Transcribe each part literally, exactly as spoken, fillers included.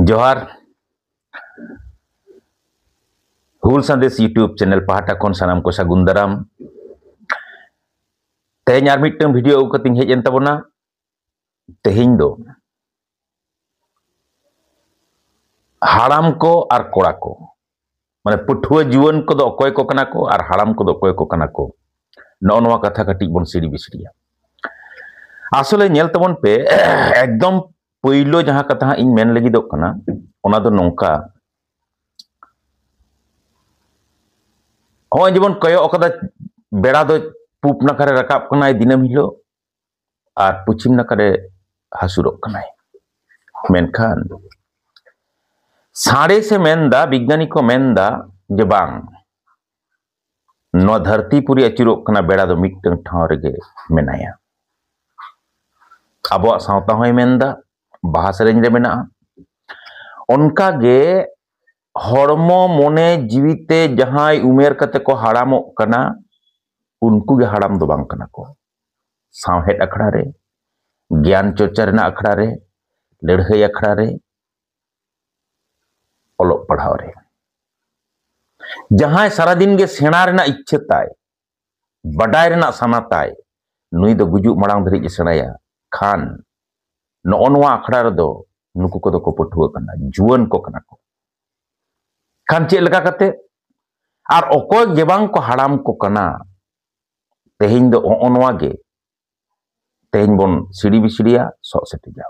ᱡᱚᱦᱟᱨ᱾ ᱦᱩᱞ ᱥᱟᱸᱫᱮᱥ YouTube ᱪᱮᱱᱮᱞ ᱯᱟᱦᱴᱟ ᱠᱷᱚᱱ ᱥᱟᱱᱟᱢ ᱠᱚ ᱥᱟᱹᱜᱩᱱ ᱫᱟᱨᱟᱢ᱾ ᱛᱮᱦᱮᱧ ᱟᱨ ᱢᱤᱫᱴᱟᱝ ᱵᱷᱤᱰᱤᱭᱳ ᱟᱹᱜᱩ ᱠᱟᱛᱮᱧ ᱦᱮᱡ ᱮᱱ ᱛᱟᱵᱚᱱᱟ᱾ ᱛᱮᱦᱮᱧ ᱫᱚ ᱦᱟᱲᱟᱢ ᱠᱚ ᱟᱨ ᱠᱚᱲᱟ ᱠᱚ, ᱢᱟᱱᱮ ᱯᱟᱹᱴᱷᱩᱣᱟᱹ ᱡᱩᱣᱟᱹᱱ ᱠᱚᱫᱚ ᱚᱠᱚᱭ ᱠᱚ ᱠᱟᱱᱟ ᱠᱚ ᱟᱨ ᱦᱟᱲᱟᱢ ᱠᱚᱫᱚ ᱚᱠᱚᱭ ᱠᱚ ᱠᱟᱱᱟ ᱠᱚ, ᱱᱚᱜᱼᱚ ᱱᱚᱣᱟ ᱠᱟᱛᱷᱟ ᱠᱟᱹᱴᱤᱡ ᱵᱚᱱ ᱥᱤᱲᱤ ᱵᱤᱥᱲᱤᱭᱟ᱾ ᱟᱥᱚᱞᱮ ᱧᱮᱞ ᱛᱟᱵᱚᱱ ᱯᱮ, ᱮᱠᱫᱚᱢ ᱯᱳᱭᱞᱳ ᱡᱟᱦᱟᱸ ᱠᱟᱛᱷᱟ ᱦᱟᱸᱜ ᱤᱧ ᱢᱮᱱ ᱞᱟᱹᱜᱤᱫᱚᱜ ᱠᱟᱱᱟ, ᱚᱱᱟ ᱫᱚ ᱱᱚᱝᱠᱟ, ᱱᱚᱜᱼᱚᱭ ᱡᱮᱵᱚᱱ ᱠᱚᱭᱚᱜ ᱠᱟᱫᱟ, ᱵᱮᱲᱟ ᱫᱚ ᱯᱩᱵ ᱱᱟᱠᱷᱟ ᱨᱮ ᱨᱟᱠᱟᱵ ᱠᱟᱱᱟᱭ ᱫᱤᱱᱟᱹᱢ ᱦᱤᱞᱳᱜ ᱟᱨ ᱯᱚᱪᱷᱤᱢ ᱱᱟᱠᱷᱟ ᱨᱮ ᱦᱟᱹᱥᱩᱨᱚᱜ ᱠᱟᱱᱟᱭ᱾ ᱢᱮᱱᱠᱷᱟᱱ ᱥᱟᱬᱮᱥᱮ ᱢᱮᱱᱫᱟ, ᱵᱤᱜᱽᱜᱟᱱᱤ ᱠᱚ ᱢᱮᱱᱫᱟ ᱡᱮ ᱵᱟᱝ, ᱱᱚᱣᱟ ᱫᱷᱟᱹᱨᱛᱤ ᱯᱩᱨᱤ ᱟᱹᱪᱩᱨᱚᱜ ᱠᱟᱱᱟ, ᱵᱮᱲᱟ ᱫᱚ ᱢᱤᱫᱴᱟᱝ ᱴᱷᱟᱶ ᱨᱮᱜᱮ ᱢᱮᱱᱟᱭᱟ᱾ ᱟᱵᱚᱣᱟᱜ ᱥᱟᱶᱛᱟ ᱦᱚᱸᱭ ᱢᱮᱱᱫᱟ, ᱵᱟᱦᱟ ᱥᱮᱨᱮᱧ ᱨᱮ ᱢᱮᱱᱟᱜᱼᱟ᱾ ᱚᱱᱠᱟᱜᱮ ᱦᱚᱲᱢᱚ, ᱢᱚᱱᱮ, ᱡᱤᱣᱤᱛᱮ ᱡᱟᱦᱟᱸᱭ ᱩᱢᱮᱨ ᱠᱟᱛᱮ ᱠᱚ ᱦᱟᱲᱟᱢᱚᱜ ᱠᱟᱱᱟ, ᱩᱱᱠᱩ ᱜᱮ ᱦᱟᱲᱟᱢ ᱫᱚ ᱵᱟᱝ ᱠᱟᱱᱟ ᱠᱚ᱾ ᱥᱟᱶᱦᱮᱫ ᱟᱠᱷᱲᱟ ᱨᱮ, ᱜᱮᱭᱟᱱ ᱪᱚᱨᱪᱟ ᱨᱮᱱᱟᱜ ᱟᱠᱷᱲᱟ ᱨᱮ, ᱞᱟᱹᱲᱦᱟᱹᱭ ᱟᱠᱷᱲᱟ ᱨᱮ, ᱚᱞᱚᱜ ᱯᱟᱲᱦᱟᱣ ᱨᱮ ᱡᱟᱦᱟᱸᱭ ᱥᱟᱨᱟᱫᱤᱱ ᱜᱮ ᱥᱮᱬᱟ ᱨᱮᱱᱟᱜ ᱤᱪᱪᱷᱟᱹ ᱛᱟᱭ, ᱵᱟᱰᱟᱭ ᱨᱮᱱᱟᱜ ᱥᱟᱱᱟ ᱛᱟᱭ, ᱱᱩᱭ ᱫᱚ ᱜᱩᱡᱩᱜ ᱢᱟᱲᱟᱝ ᱫᱷᱟᱹᱨᱤᱡ ᱮ ᱥᱮᱬᱟᱭᱟ᱾ ᱠᱷᱟᱱ ᱱᱚᱜᱼᱚ ᱱᱚᱣᱟ ᱟᱠᱷᱲᱟ ᱨᱮᱫᱚ ᱱᱩᱠᱩ ᱠᱚᱫᱚ ᱠᱚ ᱯᱟᱹᱴᱷᱩᱣᱟᱹ ᱠᱟᱱᱟ, ᱡᱩᱣᱟᱹᱱ ᱠᱚ ᱠᱟᱱᱟ ᱠᱚ᱾ ᱠᱷᱟᱱ ᱪᱮᱫ ᱞᱮᱠᱟ ᱠᱟᱛᱮ? ᱟᱨ ᱚᱠᱚᱭ ᱜᱮ ᱵᱟᱝ ᱠᱚ ᱦᱟᱲᱟᱢ ᱠᱚ ᱠᱟᱱᱟ᱾ ᱛᱮᱦᱮᱧ ᱫᱚ ᱦᱚᱸᱜᱼᱚ ᱱᱚᱣᱟ ᱜᱮ ᱛᱮᱦᱮᱧ ᱵᱚᱱ ᱥᱤᱲᱤ ᱵᱤᱥᱲᱤᱭᱟ, ᱥᱚᱜ ᱥᱮᱴᱮᱡᱟ᱾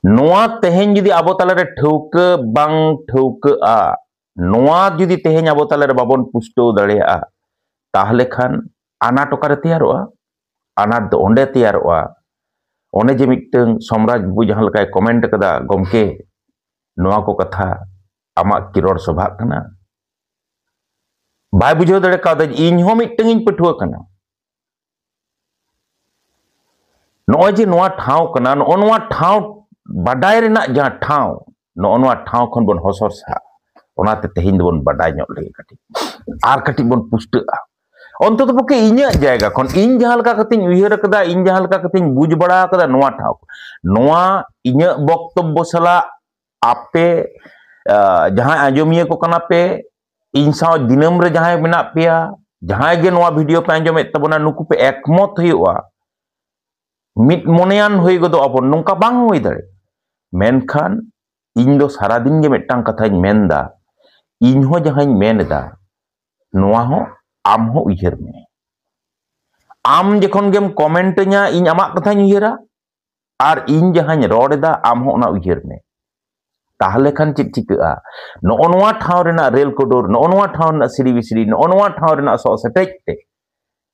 ᱱᱚᱣᱟ ᱛᱮᱦᱮᱧ ᱡᱩᱫᱤ ᱟᱵᱚ ᱛᱟᱞᱟᱨᱮ ᱴᱷᱟᱹᱣᱠᱟᱹ ᱵᱟᱝ ᱴᱷᱟᱹᱣᱠᱟᱹᱜᱼᱟ, ᱱᱚᱣᱟ ᱡᱩᱫᱤ ᱛᱮᱦᱮᱧ ᱟᱵᱚ ᱛᱟᱞᱟᱨᱮ ᱵᱟᱵᱚᱱ ᱯᱩᱥᱴᱟᱹᱣ ᱫᱟᱲᱮᱭᱟᱜᱼᱟ, ᱛᱟᱦᱞᱮ ᱠᱷᱟᱱ ᱟᱱᱟᱴ ᱚᱠᱟᱨᱮ ᱛᱮᱭᱟᱨᱚᱜᱼᱟ? ᱟᱱᱟᱴ ᱫᱚ ᱚᱸᱰᱮ ᱛᱮᱭᱟᱨᱚᱜᱼᱟ, ᱚᱱᱮ ᱡᱮ ᱢᱤᱫᱴᱟᱝ ᱥᱚᱢᱨᱟᱡᱽ ᱵᱟᱹᱵᱩ ᱡᱟᱦᱟᱸ ᱞᱮᱠᱟᱭ ᱠᱚᱢᱮᱱᱴ ᱠᱟᱫᱟ, ᱜᱚᱢᱠᱮ, ᱱᱚᱣᱟ ᱠᱚ ᱠᱟᱛᱷᱟ ᱟᱢᱟᱜ ᱠᱤ ᱨᱚᱲ ᱥᱚᱵᱷᱟᱜ ᱠᱟᱱᱟ? ᱵᱟᱭ ᱵᱩᱡᱷᱟᱹᱣ ᱫᱟᱲᱮ ᱠᱟᱣᱫᱟ ᱡᱮ ᱤᱧ ᱦᱚᱸ ᱢᱤᱫᱴᱟᱝ ᱤᱧ ᱯᱟᱹᱴᱷᱩᱣᱟᱹ ᱠᱟᱱᱟ᱾ ᱱᱚᱜᱼᱚᱭ ᱡᱮ ᱱᱚᱣᱟ ᱴᱷᱟᱶ ᱠᱟᱱᱟ, ᱱᱚᱜᱼᱚ ᱱᱚᱣᱟ ᱴᱷᱟᱶ ᱵᱟᱰᱟᱭ ᱨᱮᱱᱟᱜ ᱡᱟᱦᱟᱸ ᱴᱷᱟᱶ, ᱱᱚᱜᱼᱚ ᱱᱚᱣᱟ ᱴᱷᱟᱶ ᱠᱷᱚᱱ ᱵᱚᱱ ᱦᱚᱥᱚᱨ ᱥᱟᱦᱟᱜ᱾ ᱚᱱᱟᱛᱮ ᱛᱮᱦᱮᱧ ᱫᱚᱵᱚᱱ ᱵᱟᱰᱟᱭ ᱧᱚᱜ ᱞᱮᱜᱮ ᱠᱟᱹᱴᱤᱡ, ᱟᱨ ᱠᱟᱹᱴᱤᱡ ᱵᱚᱱ ᱯᱩᱥᱴᱟᱹᱜᱼᱟ᱾ ᱚᱱᱛᱚᱛᱚ ᱯᱚᱠᱠᱷᱮ ᱤᱧᱟᱹᱜ ᱡᱟᱭᱜᱟ ᱠᱷᱚᱱ, ᱤᱧ ᱡᱟᱦᱟᱸ ᱞᱮᱠᱟ ᱠᱟᱛᱮᱧ ᱩᱭᱦᱟᱹᱨ ᱟᱠᱟᱫᱟ, ᱤᱧ ᱡᱟᱦᱟᱸ ᱞᱮᱠᱟ ᱠᱟᱛᱮᱧ ᱵᱩᱡᱽ ᱵᱟᱲᱟ ᱟᱠᱟᱫᱟ, ᱱᱚᱣᱟ ᱴᱷᱟᱶ, ᱱᱚᱣᱟ ᱤᱧᱟᱹᱜ ᱵᱚᱠᱛᱚᱵᱵᱚ ᱥᱟᱞᱟᱜ ᱟᱯᱮ ᱟᱸ, ᱡᱟᱦᱟᱸᱭ ᱟᱸᱡᱚᱢᱤᱭᱟᱹ ᱠᱚ ᱠᱟᱱᱟ ᱯᱮ, ᱤᱧ ᱥᱟᱶ ᱫᱤᱱᱟᱹᱢ ᱨᱮ ᱡᱟᱦᱟᱸᱭ ᱢᱮᱱᱟᱜ ᱯᱮᱭᱟ, ᱡᱟᱦᱟᱸᱭ ᱜᱮ ᱱᱚᱣᱟ ᱵᱷᱤᱰᱤᱭᱳ ᱯᱮ ᱟᱸᱡᱚᱢᱮᱫ ᱛᱟᱵᱚᱱᱟ, ᱱᱩᱠᱩ ᱯᱮ ᱮᱠᱢᱚᱛ ᱦᱩᱭᱩᱜᱼᱟ᱾ ᱢᱤᱫ ᱢᱚᱱᱮᱭᱟᱱ ᱦᱩᱭ ᱜᱚᱫᱚᱜ ᱟᱵᱚᱱ, ᱱᱚᱝᱠᱟ ᱵᱟᱝ ᱦᱩᱭ ᱫᱟᱲᱮᱭᱟᱜᱼᱟ᱾ ᱢᱮᱱᱠᱷᱟᱱ ᱤᱧ ᱫᱚ ᱥᱟᱨᱟᱫᱤᱱ ᱜᱮ ᱢᱤᱫᱴᱟᱝ ᱠᱟᱛᱷᱟᱧ ᱢᱮᱱᱫᱟ, ᱤᱧ ᱦᱚᱸ ᱡᱟᱦᱟᱸᱧ ᱢᱮᱱ ᱮᱫᱟ, ᱱᱚᱣᱟ ᱦᱚᱸ ᱟᱢ ᱦᱚᱸ ᱩᱭᱦᱟᱹᱨ ᱢᱮ᱾ ᱟᱢ ᱡᱚᱠᱷᱚᱱ ᱜᱮᱢ ᱠᱚᱢᱮᱱᱴ ᱟᱹᱧᱟ, ᱤᱧ ᱟᱢᱟᱜ ᱠᱟᱛᱷᱟᱧ ᱩᱭᱦᱟᱹᱨᱟ, ᱟᱨ ᱤᱧ ᱡᱟᱦᱟᱸᱧ ᱨᱚᱲ ᱮᱫᱟ, ᱟᱢ ᱦᱚᱸ ᱚᱱᱟ ᱩᱭᱦᱟᱹᱨ ᱢᱮ᱾ ᱛᱟᱦᱞᱮ ᱠᱷᱟᱱ ᱪᱮᱫ ᱪᱤᱠᱟᱹᱜᱼᱟ? ᱱᱚᱜᱼᱚ ᱱᱚᱣᱟ ᱴᱷᱟᱶ ᱨᱮᱱᱟᱜ ᱨᱮᱞ ᱠᱚᱰᱚᱨ, ᱱᱚᱜᱼᱚ ᱱᱚᱣᱟ ᱴᱷᱟᱶ ᱨᱮᱱᱟᱜ ᱥᱤᱲᱤ ᱵᱤᱥᱲᱤ, ᱱᱚᱜᱼᱚ ᱱᱚᱣᱟ ᱴᱷᱟᱶ ᱨᱮᱱᱟᱜ ᱥᱚᱜ ᱥᱮᱴᱮᱡ ᱛᱮ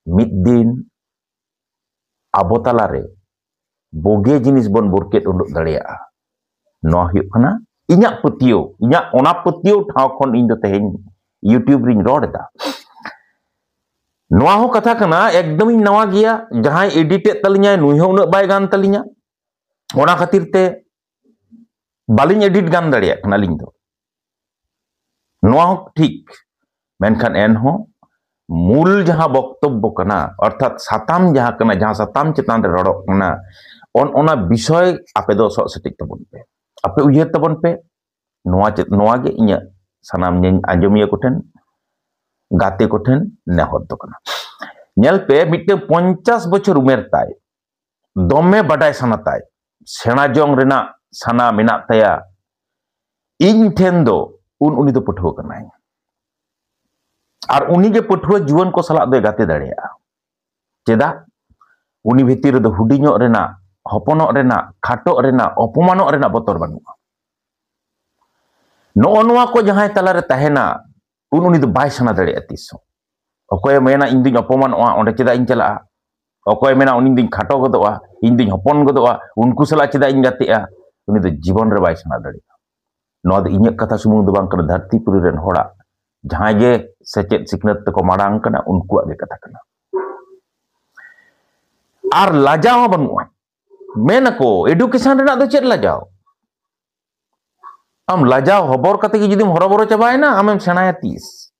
ᱢᱤᱫ ᱫᱤᱱ ᱟᱵᱚ ᱛᱟᱞᱟᱨᱮ ᱵᱩᱜᱤ ᱡᱤᱱᱤᱥ ᱵᱚᱱ ᱵᱩᱨᱠᱮᱫ ᱩᱰᱩᱠ ᱫᱟᱲᱮᱭᱟᱜᱼᱟ᱾ ᱱᱚᱣᱟ ᱦᱩᱭᱩᱜ ᱠᱟᱱᱟ ᱤᱧᱟᱹᱜ ᱯᱟᱹᱛᱭᱟᱹᱣ᱾ ᱤᱧᱟᱹᱜ ᱚᱱᱟ ᱯᱟᱹᱛᱭᱟᱹᱣ ᱴᱷᱟᱶ ᱠᱷᱚᱱ ᱤᱧ ᱫᱚ ᱛᱮᱦᱮᱧ YouTube ᱨᱤᱧ ᱨᱚᱲ ᱮᱫᱟ᱾ ᱱᱚᱣᱟ ᱦᱚᱸ ᱠᱟᱛᱷᱟ ᱠᱟᱱᱟ, ᱮᱠᱫᱚᱢ ᱤᱧ ᱱᱟᱣᱟ ᱜᱮᱭᱟ᱾ ᱡᱟᱦᱟᱸᱭ ᱮᱰᱤᱴ ᱮᱫ ᱛᱟᱹᱞᱤᱧᱟᱭ, ᱱᱩᱭ ᱦᱚᱸ ᱩᱱᱟᱹᱜ ᱵᱟᱭ ᱜᱟᱱ ᱛᱟᱹᱞᱤᱧᱟ᱾ ᱚᱱᱟ ᱠᱷᱟᱹᱛᱤᱨ ᱛᱮ ᱵᱟᱹᱞᱤᱧ ᱮᱰᱤᱴ ᱜᱟᱱ ᱫᱟᱲᱮᱭᱟᱜ ᱠᱟᱱᱟ ᱟᱹᱞᱤᱧ ᱫᱚ᱾ ᱱᱚᱣᱟ ᱦᱚᱸ ᱴᱷᱤᱠ, ᱢᱮᱱᱠᱷᱟᱱ ᱮᱱᱦᱚᱸ ᱢᱩᱞ ᱡᱟᱦᱟᱸ ᱵᱚᱠᱛᱚᱵᱵᱚ ᱠᱟᱱᱟ, ᱚᱨᱛᱷᱟᱛ ᱥᱟᱛᱟᱢ ᱡᱟᱦᱟᱸ ᱠᱟᱱᱟ, ᱡᱟᱦᱟᱸ ᱥᱟᱛᱟᱢ ᱪᱮᱛᱟᱱ ᱨᱮ ᱨᱚᱲᱚᱜ ᱠᱟᱱᱟ, ᱚᱱ ᱚᱱᱟ ᱵᱤᱥᱚᱭ ᱟᱯᱮ ᱫᱚ ᱥᱚᱜ ᱥᱮᱴᱮᱡ ᱛᱟᱵᱚᱱ ᱯᱮ, ᱟᱯᱮ ᱩᱭᱦᱟᱹᱨ ᱛᱟᱵᱚᱱ ᱯᱮ᱾ ᱱᱚᱣᱟ ᱪᱮᱫ, ᱱᱚᱣᱟ ᱜᱮ ᱤᱧᱟᱹᱜ ᱥᱟᱱᱟᱢ ᱧᱮᱧ ᱟᱸᱡᱚᱢᱤᱭᱟᱹ ᱠᱚᱴᱷᱮᱱ, ᱜᱟᱛᱮ ᱠᱚᱴᱷᱮᱱ ᱱᱮᱦᱚᱨ ᱫᱚ ᱠᱟᱱᱟ᱾ ᱧᱮᱞ ᱯᱮ, ᱢᱤᱫᱴᱟᱝ ᱯᱚᱧᱪᱟᱥ ᱵᱚᱪᱷᱚᱨ ᱩᱢᱮᱨ ᱛᱟᱭ, ᱫᱚᱢᱮ ᱵᱟᱰᱟᱭ ᱥᱟᱱᱟ ᱛᱟᱭ, ᱥᱮᱬᱟ ᱡᱚᱝ ᱨᱮᱱᱟᱜ ᱥᱟᱱᱟ ᱢᱮᱱᱟᱜ ᱛᱟᱭᱟ, ᱤᱧ ᱴᱷᱮᱱ ᱫᱚ ᱩᱱ ᱩᱱᱤ ᱫᱚ ᱯᱟᱹᱴᱷᱩᱣᱟᱹ ᱠᱟᱱᱟᱭ᱾ ᱟᱨ ᱩᱱᱤ ᱜᱮ ᱯᱟᱹᱴᱷᱩᱣᱟᱹ ᱡᱩᱣᱟᱹᱱ ᱠᱚ ᱥᱟᱞᱟᱜ ᱫᱚᱭ ᱜᱟᱛᱮ ᱫᱟᱲᱮᱭᱟᱜᱼᱟ᱾ ᱪᱮᱫᱟᱜ? ᱩᱱᱤ ᱵᱷᱤᱛᱤᱨ ᱨᱮᱫᱚ ᱦᱩᱰᱤᱧᱚᱜ ᱨᱮᱱᱟᱜ, ᱦᱚᱯᱚᱱᱚᱜ ᱨᱮᱱᱟᱜ, ᱠᱷᱟᱴᱚᱜ ᱨᱮᱱᱟᱜ, ᱚᱯᱚᱢᱟᱱᱚᱜ ᱨᱮᱱᱟᱜ ᱵᱚᱛᱚᱨ ᱵᱟᱹᱱᱩᱜᱼᱟ᱾ ᱱᱚᱜᱼᱚ ᱱᱚᱣᱟ ᱠᱚ ᱡᱟᱦᱟᱸᱭ ᱛᱟᱞᱟᱨᱮ ᱛᱟᱦᱮᱱᱟ, ᱩᱱ ᱩᱱᱤ ᱫᱚ ᱵᱟᱭ ᱥᱮᱬᱟ ᱫᱟᱲᱮᱭᱟᱜᱼᱟ ᱛᱤᱥ ᱦᱚᱸ᱾ ᱚᱠᱚᱭᱮ ᱢᱮᱱᱟ, "ᱤᱧ ᱫᱩᱧ ᱚᱯᱚᱢᱟᱱᱚᱜᱼᱟ, ᱚᱸᱰᱮ ᱪᱮᱫᱟᱜ ᱤᱧ ᱪᱟᱞᱟᱜᱼᱟ?" ᱚᱠᱚᱭᱮ ᱢᱮᱱᱟ, "ᱩᱱᱤ ᱫᱩᱧ ᱠᱷᱟᱴᱚ ᱜᱚᱫᱚᱜᱼᱟ, ᱤᱧ ᱫᱩᱧ ᱦᱚᱯᱚᱱ ᱜᱚᱫᱚᱜᱼᱟ, ᱩᱱᱠᱩ ᱥᱟᱞᱟᱜ ᱪᱮᱫᱟᱜ ᱤᱧ ᱜᱟᱛᱮᱜᱼᱟ?" ᱩᱱᱤ ᱫᱚ ᱡᱤᱵᱚᱱ ᱨᱮ ᱵᱟᱭ ᱥᱮᱬᱟ ᱫᱟᱲᱮᱭᱟᱜᱼᱟ᱾ ᱱᱚᱣᱟ ᱫᱚ ᱤᱧᱟᱹᱜ ᱠᱟᱛᱷᱟ ᱥᱩᱢᱩᱝ ᱫᱚ ᱵᱟᱝ ᱠᱟᱱᱟ, ᱫᱷᱟᱹᱨᱛᱤ ᱯᱩᱨᱤ ᱨᱮᱱ ᱦᱚᱲᱟᱜ, ᱡᱟᱦᱟᱸᱭ ᱜᱮ ᱥᱮᱪᱮᱫ ᱥᱤᱠᱷᱱᱟᱹᱛ ᱛᱮᱠᱚ ᱢᱟᱲᱟᱝ ᱠᱟᱱᱟ, ᱩᱱᱠᱩᱣᱟᱜ ᱜᱮ ᱠᱟᱛᱷᱟ ᱠᱟᱱᱟ᱾ ᱟᱨ ᱞᱟᱡᱟᱣ ᱦᱚᱸ ᱵᱟᱹᱱᱩᱜᱼᱟ᱾ ᱢᱮᱱᱟᱠᱚ, education ᱨᱮᱱᱟᱜ ᱫᱚ ᱪᱮᱫ ᱞᱟᱡᱟᱣ? ᱟᱢ ᱞᱟᱡᱟᱣ ᱦᱚᱵᱚᱨ ᱠᱟᱛᱮ ᱜᱮ ᱡᱩᱫᱤᱢ ᱦᱚᱨᱚᱵᱚᱨᱚ ᱪᱟᱵᱟᱭᱮᱱᱟ, ᱟᱢᱮᱢ ᱥᱮᱬᱟᱭᱟ ᱛᱤᱥ?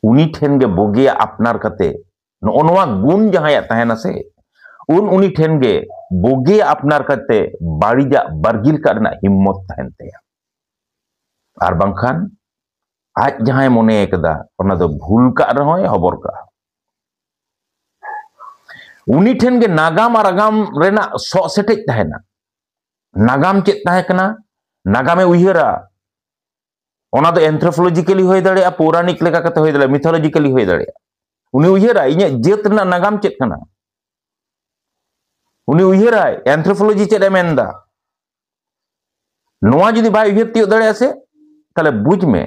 ᱩᱱᱤ ᱴᱷᱮᱱ ᱜᱮ ᱵᱩᱜᱤᱭᱟᱜ ᱟᱯᱱᱟᱨ ᱠᱟᱛᱮ, ᱱᱚᱜᱼᱚ ᱱᱚᱣᱟ ᱜᱩᱱ ᱡᱟᱦᱟᱸᱭᱟᱜ ᱛᱟᱦᱮᱱᱟ ᱥᱮ, ᱩᱱ ᱩᱱᱤ ᱴᱷᱮᱱ ᱜᱮ ᱵᱩᱜᱤ ᱟᱯᱱᱟᱨ ᱠᱟᱛᱮ ᱵᱟᱹᱲᱤᱡᱟᱜ ᱵᱟᱨᱜᱤᱞ ᱠᱟᱜ ᱨᱮᱱᱟᱜ ᱦᱤᱢᱢᱚᱛ ᱛᱟᱦᱮᱱ ᱛᱟᱭᱟ᱾ ᱟᱨ ᱵᱟᱝᱠᱷᱟᱱ ᱟᱡ ᱡᱟᱦᱟᱸᱭ ᱢᱚᱱᱮ ᱠᱟᱫᱟ, ᱚᱱᱟ ᱫᱚ ᱵᱷᱩᱞ ᱠᱟᱜ ᱨᱮᱦᱚᱸᱭ ᱦᱚᱵᱚᱨ ᱠᱟᱜᱼᱟ᱾ ᱩᱱᱤ ᱴᱷᱮᱱ ᱜᱮ ᱱᱟᱜᱟᱢ ᱟᱨ ᱟᱜᱟᱢ ᱨᱮᱱᱟᱜ ᱥᱚᱜ ᱥᱮᱴᱮᱡ ᱛᱟᱦᱮᱱᱟ᱾ ᱱᱟᱜᱟᱢ ᱪᱮᱫ ᱛᱟᱦᱮᱸ ᱠᱟᱱᱟ, ᱱᱟᱜᱟᱢᱮ ᱩᱭᱦᱟᱹᱨᱟ᱾ ᱚᱱᱟ ᱫᱚ anthropologically ᱦᱩᱭ ᱫᱟᱲᱮᱭᱟᱜᱼᱟ, ᱯᱳᱨᱟᱱᱤᱠ ᱞᱮᱠᱟ ᱠᱟᱛᱮ ᱦᱩᱭ ᱫᱟᱲᱮᱭᱟᱜᱼᱟ, mythologically ᱦᱩᱭ ᱫᱟᱲᱮᱭᱟᱜᱼᱟ᱾ ᱩᱱᱤ ᱩᱭᱦᱟᱹᱨᱟ, ᱤᱧᱟᱹᱜ ᱡᱟᱹᱛ ᱨᱮᱱᱟᱜ ᱱᱟᱜᱟᱢ ᱪᱮᱫ ᱠᱟᱱᱟ? ᱩᱱᱤ ᱩᱭᱦᱟᱹᱨᱟᱭ, anthropology ᱪᱮᱫ ᱮ ᱢᱮᱱᱫᱟ? ᱱᱚᱣᱟ ᱡᱩᱫᱤ ᱵᱟᱭ ᱩᱭᱦᱟᱹᱨ ᱛᱤᱭᱳᱜ ᱫᱟᱲᱮᱭᱟᱜᱼᱟ ᱥᱮ, ᱛᱟᱦᱞᱮ ᱵᱩᱡᱽ ᱢᱮ,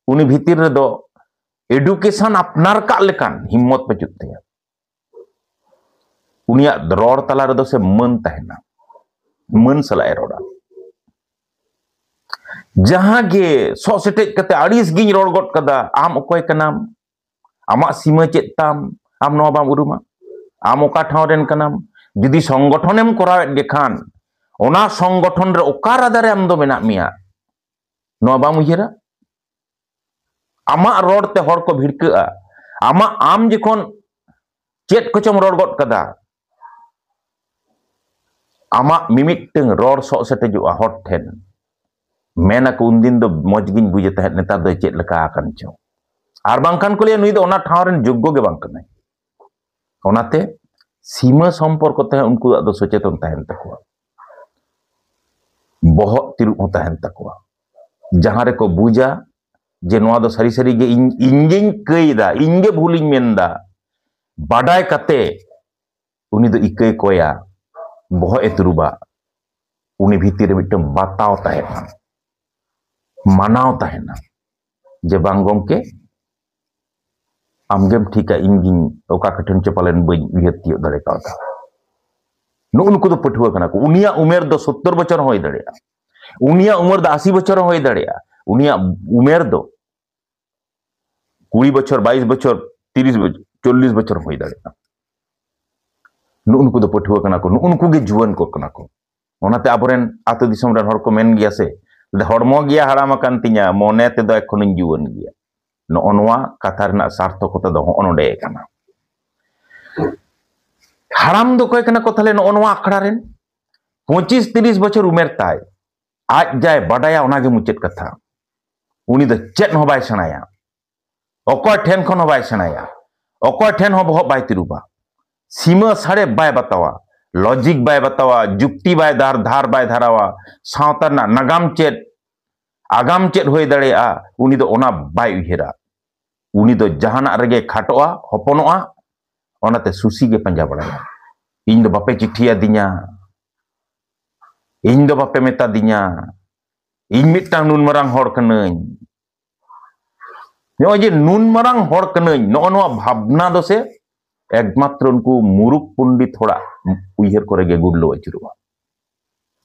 ᱩᱱᱤ ᱵᱷᱤᱛᱤᱨ ᱨᱮᱫᱚ education ᱟᱯᱱᱟᱨ ᱠᱟᱜ ᱞᱮᱠᱟᱱ ᱦᱤᱢᱢᱚᱛ ᱵᱟᱹᱪᱩᱜ ᱛᱟᱭᱟ᱾ ᱩᱱᱤᱭᱟᱜ ᱨᱚᱲ ᱛᱟᱞᱟ ᱨᱮᱫᱚ ᱥᱮ ᱢᱟᱹᱱ ᱛᱟᱦᱮᱱᱟ, ᱢᱟᱹᱱ ᱥᱟᱞᱟᱜ ᱮ ᱨᱚᱲᱟ᱾ ᱡᱟᱦᱟᱸ ᱜᱮ ᱥᱚᱜ ᱥᱮᱴᱮᱡ ᱠᱟᱛᱮ ᱟᱹᱲᱤᱥ ᱜᱤᱧ ᱨᱚᱲ ᱜᱚᱫ ᱠᱟᱫᱟ, ᱟᱢ ᱚᱠᱚᱭ ᱠᱟᱱᱟᱢ? ᱟᱢᱟᱜ ᱥᱤᱢᱟᱹ ᱪᱮᱫ ᱛᱟᱢ? ᱟᱢ ᱱᱚᱣᱟ ᱵᱟᱢ ᱩᱨᱩᱢᱟ? ᱟᱢ ᱚᱠᱟ ᱴᱷᱟᱶ ᱨᱮᱱ ᱠᱟᱱᱟᱢ? ᱡᱩᱫᱤ ᱥᱚᱝᱜᱚᱴᱷᱚᱱᱮᱢ ᱠᱚᱨᱟᱣᱮᱫ ᱜᱮ ᱠᱷᱟᱱ, ᱚᱱᱟ ᱥᱚᱝᱜᱚᱴᱷᱚᱱ ᱨᱮ ᱚᱠᱟ ᱨᱟᱫᱟ ᱨᱮ ᱟᱢ ᱫᱚ ᱢᱮᱱᱟᱜ ᱢᱮᱭᱟ? ᱱᱚᱣᱟ ᱵᱟᱢ ᱩᱭᱦᱟᱹᱨᱟ? ᱟᱢᱟᱜ ᱨᱚᱲ ᱛᱮ ᱦᱚᱲ ᱠᱚ ᱵᱷᱤᱲᱠᱟᱹᱜᱼᱟ᱾ ᱟᱢᱟᱜ, ᱟᱢ ᱡᱚᱠᱷᱚᱱ ᱪᱮᱫ ᱠᱚᱪᱚᱢ ᱨᱚᱲ ᱜᱚᱫ ᱠᱟᱫᱟ, ᱟᱢᱟᱜ ᱢᱤᱢᱤᱫᱴᱟᱹᱝ ᱨᱚᱲ ᱥᱚᱜ ᱥᱮᱴᱮᱡᱚᱜᱼᱟ ᱦᱚᱲ ᱴᱷᱮᱱ᱾ ᱢᱮᱱ ᱟᱠᱚ, "ᱩᱱᱫᱤᱱ ᱫᱚ ᱢᱚᱡᱽ ᱜᱤᱧ ᱵᱩᱡᱮ ᱛᱟᱦᱮᱸᱫ, ᱱᱮᱛᱟᱨ ᱫᱚ ᱪᱮᱫ ᱞᱮᱠᱟ ᱟᱠᱟᱱ ᱪᱚ?" ᱟᱨ ᱵᱟᱝᱠᱷᱟᱱ ᱠᱚ ᱞᱟᱹᱭᱟ, "ᱱᱩᱭ ᱫᱚ ᱚᱱᱟ ᱴᱷᱟᱶ ᱨᱮᱱ ᱡᱳᱜᱽᱜᱚ ᱜᱮ ᱵᱟᱝ ᱠᱟᱱᱟᱭ᱾" ᱚᱱᱟᱛᱮ ᱥᱤᱢᱟᱹ ᱥᱚᱢᱯᱚᱨᱠᱚ ᱛᱮᱦᱚᱸ ᱩᱱᱠᱩᱣᱟᱜ ᱫᱚ ᱥᱚᱪᱮᱛᱚᱱ ᱛᱟᱦᱮᱱ ᱛᱟᱠᱚᱣᱟ, ᱵᱚᱦᱚᱜ ᱛᱤᱨᱩᱵ ᱦᱚᱸ ᱛᱟᱦᱮᱱ ᱛᱟᱠᱚᱣᱟ᱾ ᱡᱟᱦᱟᱸ ᱨᱮᱠᱚ ᱵᱩᱡᱟ ᱡᱮ ᱱᱚᱣᱟ ᱫᱚ ᱥᱟᱹᱨᱤ ᱥᱟᱹᱨᱤ ᱜᱮ ᱤᱧ, ᱤᱧ ᱜᱤᱧ ᱠᱟᱹᱭ ᱮᱫᱟ, ᱤᱧ ᱜᱮ ᱵᱷᱩᱞᱤᱧ ᱢᱮᱱᱫᱟ, ᱵᱟᱰᱟᱭ ᱠᱟᱛᱮ ᱩᱱᱤ ᱫᱚ ᱤᱠᱟᱹᱭ ᱠᱚᱭᱟ, ᱵᱚᱦᱚᱜ ᱮ ᱛᱩᱨᱩᱵᱟ, ᱩᱱᱤ ᱵᱷᱤᱛᱤᱨ ᱨᱮ ᱢᱤᱫᱴᱟᱝ ᱵᱟᱛᱟᱣ ᱛᱟᱦᱮᱱᱟ, ᱢᱟᱱᱟᱣ ᱛᱟᱦᱮᱱᱟ ᱡᱮ, "ᱵᱟᱝ ᱜᱚᱢᱠᱮ, ᱟᱢᱜᱮᱢ ᱴᱷᱤᱠᱟ, ᱤᱧ ᱜᱤᱧ ᱚᱠᱟ ᱠᱚᱴᱷᱮᱱ ᱪᱚ ᱯᱟᱞᱮᱱ ᱵᱟᱹᱧ ᱩᱭᱦᱟᱹᱨ ᱛᱤᱭᱳᱜ ᱫᱟᱲᱮ ᱠᱟᱣᱫᱟ᱾" ᱱᱩᱜᱼᱩ ᱱᱩᱠᱩ ᱫᱚ ᱯᱟᱹᱴᱷᱩᱣᱟᱹ ᱠᱟᱱᱟ ᱠᱚ᱾ ᱩᱱᱤᱭᱟᱜ ᱩᱢᱮᱨ ᱫᱚ ᱥᱳᱛᱛᱳᱨ ᱵᱚᱪᱷᱚᱨ ᱦᱚᱸ ᱦᱩᱭ ᱫᱟᱲᱮᱭᱟᱜᱼᱟ, ᱩᱱᱤᱭᱟᱜ ᱩᱢᱮᱨ ᱫᱚ ᱟᱥᱤ ᱵᱚᱪᱷᱚᱨ ᱦᱚᱸ ᱦᱩᱭ ᱫᱟᱲᱮᱭᱟᱜᱼᱟ, ᱩᱱᱤᱭᱟᱜ ᱩᱢᱮᱨ ᱫᱚ ᱠᱩᱲᱤ ᱵᱚᱪᱷᱚᱨ, ᱵᱟᱭᱤᱥ ᱵᱚᱪᱷᱚᱨ, ᱛᱤᱨᱤᱥ ᱵᱚᱪᱷᱚᱨ, ᱪᱚᱞᱞᱤᱥ ᱵᱚᱪᱷᱚᱨ ᱦᱩᱭ ᱫᱟᱲᱮᱭᱟᱜᱼᱟ᱾ ᱱᱩᱜᱼᱩ ᱱᱩᱠᱩ ᱫᱚ ᱯᱟᱹᱴᱷᱩᱣᱟᱹ ᱠᱟᱱᱟ ᱠᱚ, ᱱᱩᱜᱼᱩ ᱱᱩᱠᱩ ᱜᱮ ᱡᱩᱣᱟᱹᱱ ᱠᱚ ᱠᱟᱱᱟ ᱠᱚ᱾ ᱚᱱᱟᱛᱮ ᱟᱵᱚᱨᱮᱱ ᱟᱹᱛᱩ ᱫᱤᱥᱚᱢ ᱨᱮᱱ ᱦᱚᱲ ᱠᱚ ᱢᱮᱱ ᱜᱮᱭᱟ ᱥᱮ, "ᱦᱚᱲᱢᱚ ᱜᱮᱭᱟ ᱦᱟᱲᱟᱢ ᱟᱠᱟᱱ ᱛᱤᱧᱟ, ᱢᱚᱱᱮ ᱛᱮᱫᱚ ᱮᱠᱷᱚᱱᱚᱧ ᱡᱩᱣᱟᱹᱱ ᱜᱮᱭᱟ᱾" ᱱᱚᱜᱼᱚ ᱱᱚᱣᱟ ᱠᱟᱛᱷᱟ ᱨᱮᱱᱟᱜ ᱥᱟᱨᱛᱷᱚᱠᱚᱛᱟ ᱫᱚ ᱦᱚᱸᱜᱼᱚ ᱱᱚᱰᱮ ᱠᱟᱱᱟ᱾ ᱦᱟᱲᱟᱢ ᱫᱚ ᱚᱠᱚᱭ ᱠᱟᱱᱟ ᱠᱚ ᱛᱟᱦᱞᱮ ᱱᱚᱜᱼᱚ ᱱᱚᱣᱟ ᱟᱠᱷᱲᱟ ᱨᱮᱱ? ᱯᱚᱸᱪᱤᱥ ᱛᱤᱨᱤᱥ ᱵᱚᱪᱷᱚᱨ ᱩᱢᱮᱨ ᱛᱟᱭ, ᱟᱡ ᱡᱟᱭ ᱵᱟᱰᱟᱭᱟ ᱚᱱᱟᱜᱮ ᱢᱩᱪᱟᱹᱫ ᱠᱟᱛᱷᱟ᱾ ᱩᱱᱤ ᱫᱚ ᱪᱮᱫ ᱦᱚᱸ ᱵᱟᱭ ᱥᱮᱬᱟᱭᱟ, ᱚᱠᱚᱭ ᱴᱷᱮᱱ ᱠᱷᱚᱱ ᱦᱚᱸ ᱵᱟᱭ ᱥᱮᱬᱟᱭᱟ, ᱚᱠᱚᱭ ᱴᱷᱮᱱ ᱦᱚᱸ ᱵᱚᱦᱚᱜ ᱵᱟᱭ ᱛᱤᱨᱩᱵᱟ, ᱥᱤᱢᱟᱹ ᱥᱟᱲᱮ ᱵᱟᱭ ᱵᱟᱛᱟᱣᱟ, ᱞᱚᱡᱤᱠ ᱵᱟᱭ ᱵᱟᱛᱟᱣᱟ, ᱡᱩᱠᱛᱤ ᱵᱟᱭ ᱫᱷᱟᱨ ᱫᱷᱟᱨ ᱵᱟᱭ ᱫᱷᱟᱨᱟᱣᱟ, ᱥᱟᱶᱛᱟ ᱨᱮᱱᱟᱜ ᱱᱟᱜᱟᱢ ᱪᱮᱫ, ᱟᱜᱟᱢ ᱪᱮᱫ ᱦᱩᱭ ᱫᱟᱲᱮᱭᱟᱜᱼᱟ, ᱩᱱᱤ ᱫᱚ ᱚᱱᱟ ᱵᱟᱭ ᱩᱭᱦᱟᱹᱨᱟ᱾ ᱩᱱᱤ ᱫᱚ ᱡᱟᱦᱟᱱᱟᱜ ᱨᱮᱜᱮ ᱠᱷᱟᱴᱚᱜᱼᱟ, ᱦᱚᱯᱚᱱᱚᱜᱼᱟ, ᱚᱱᱟᱛᱮ ᱥᱩᱥᱤ ᱜᱮ ᱯᱟᱸᱡᱟ ᱵᱟᱲᱟᱭᱟ᱾ ᱤᱧ ᱫᱚ ᱵᱟᱯᱮ ᱪᱤᱴᱷᱤ ᱟᱹᱫᱤᱧᱟ, ᱤᱧ ᱫᱚ ᱵᱟᱯᱮ ᱢᱮᱛᱟ ᱫᱤᱧᱟ, ᱤᱧ ᱢᱤᱫᱴᱟᱝ ᱱᱩᱱ ᱢᱟᱨᱟᱝ ᱦᱚᱲ ᱠᱟᱹᱱᱟᱹᱧ᱾ ᱱᱚᱜᱼᱚᱭ ᱡᱮ ᱱᱩᱱ ᱢᱟᱨᱟᱝ ᱦᱚᱲ ᱠᱟᱹᱱᱟᱹᱧ, ᱱᱚᱜᱼᱚ ᱱᱚᱣᱟ ᱵᱷᱟᱵᱽᱱᱟ ᱫᱚ ᱥᱮ ᱮᱠᱢᱟᱛᱨᱚ ᱩᱱᱠᱩ ᱢᱩᱨᱩᱠ ᱯᱚᱱᱰᱤᱛ ᱦᱚᱲᱟᱜ ᱩᱭᱦᱟᱹᱨ ᱠᱚᱨᱮ ᱜᱮ ᱜᱩᱨᱞᱟᱹᱣ ᱟᱹᱪᱩᱨᱚᱜᱼᱟ᱾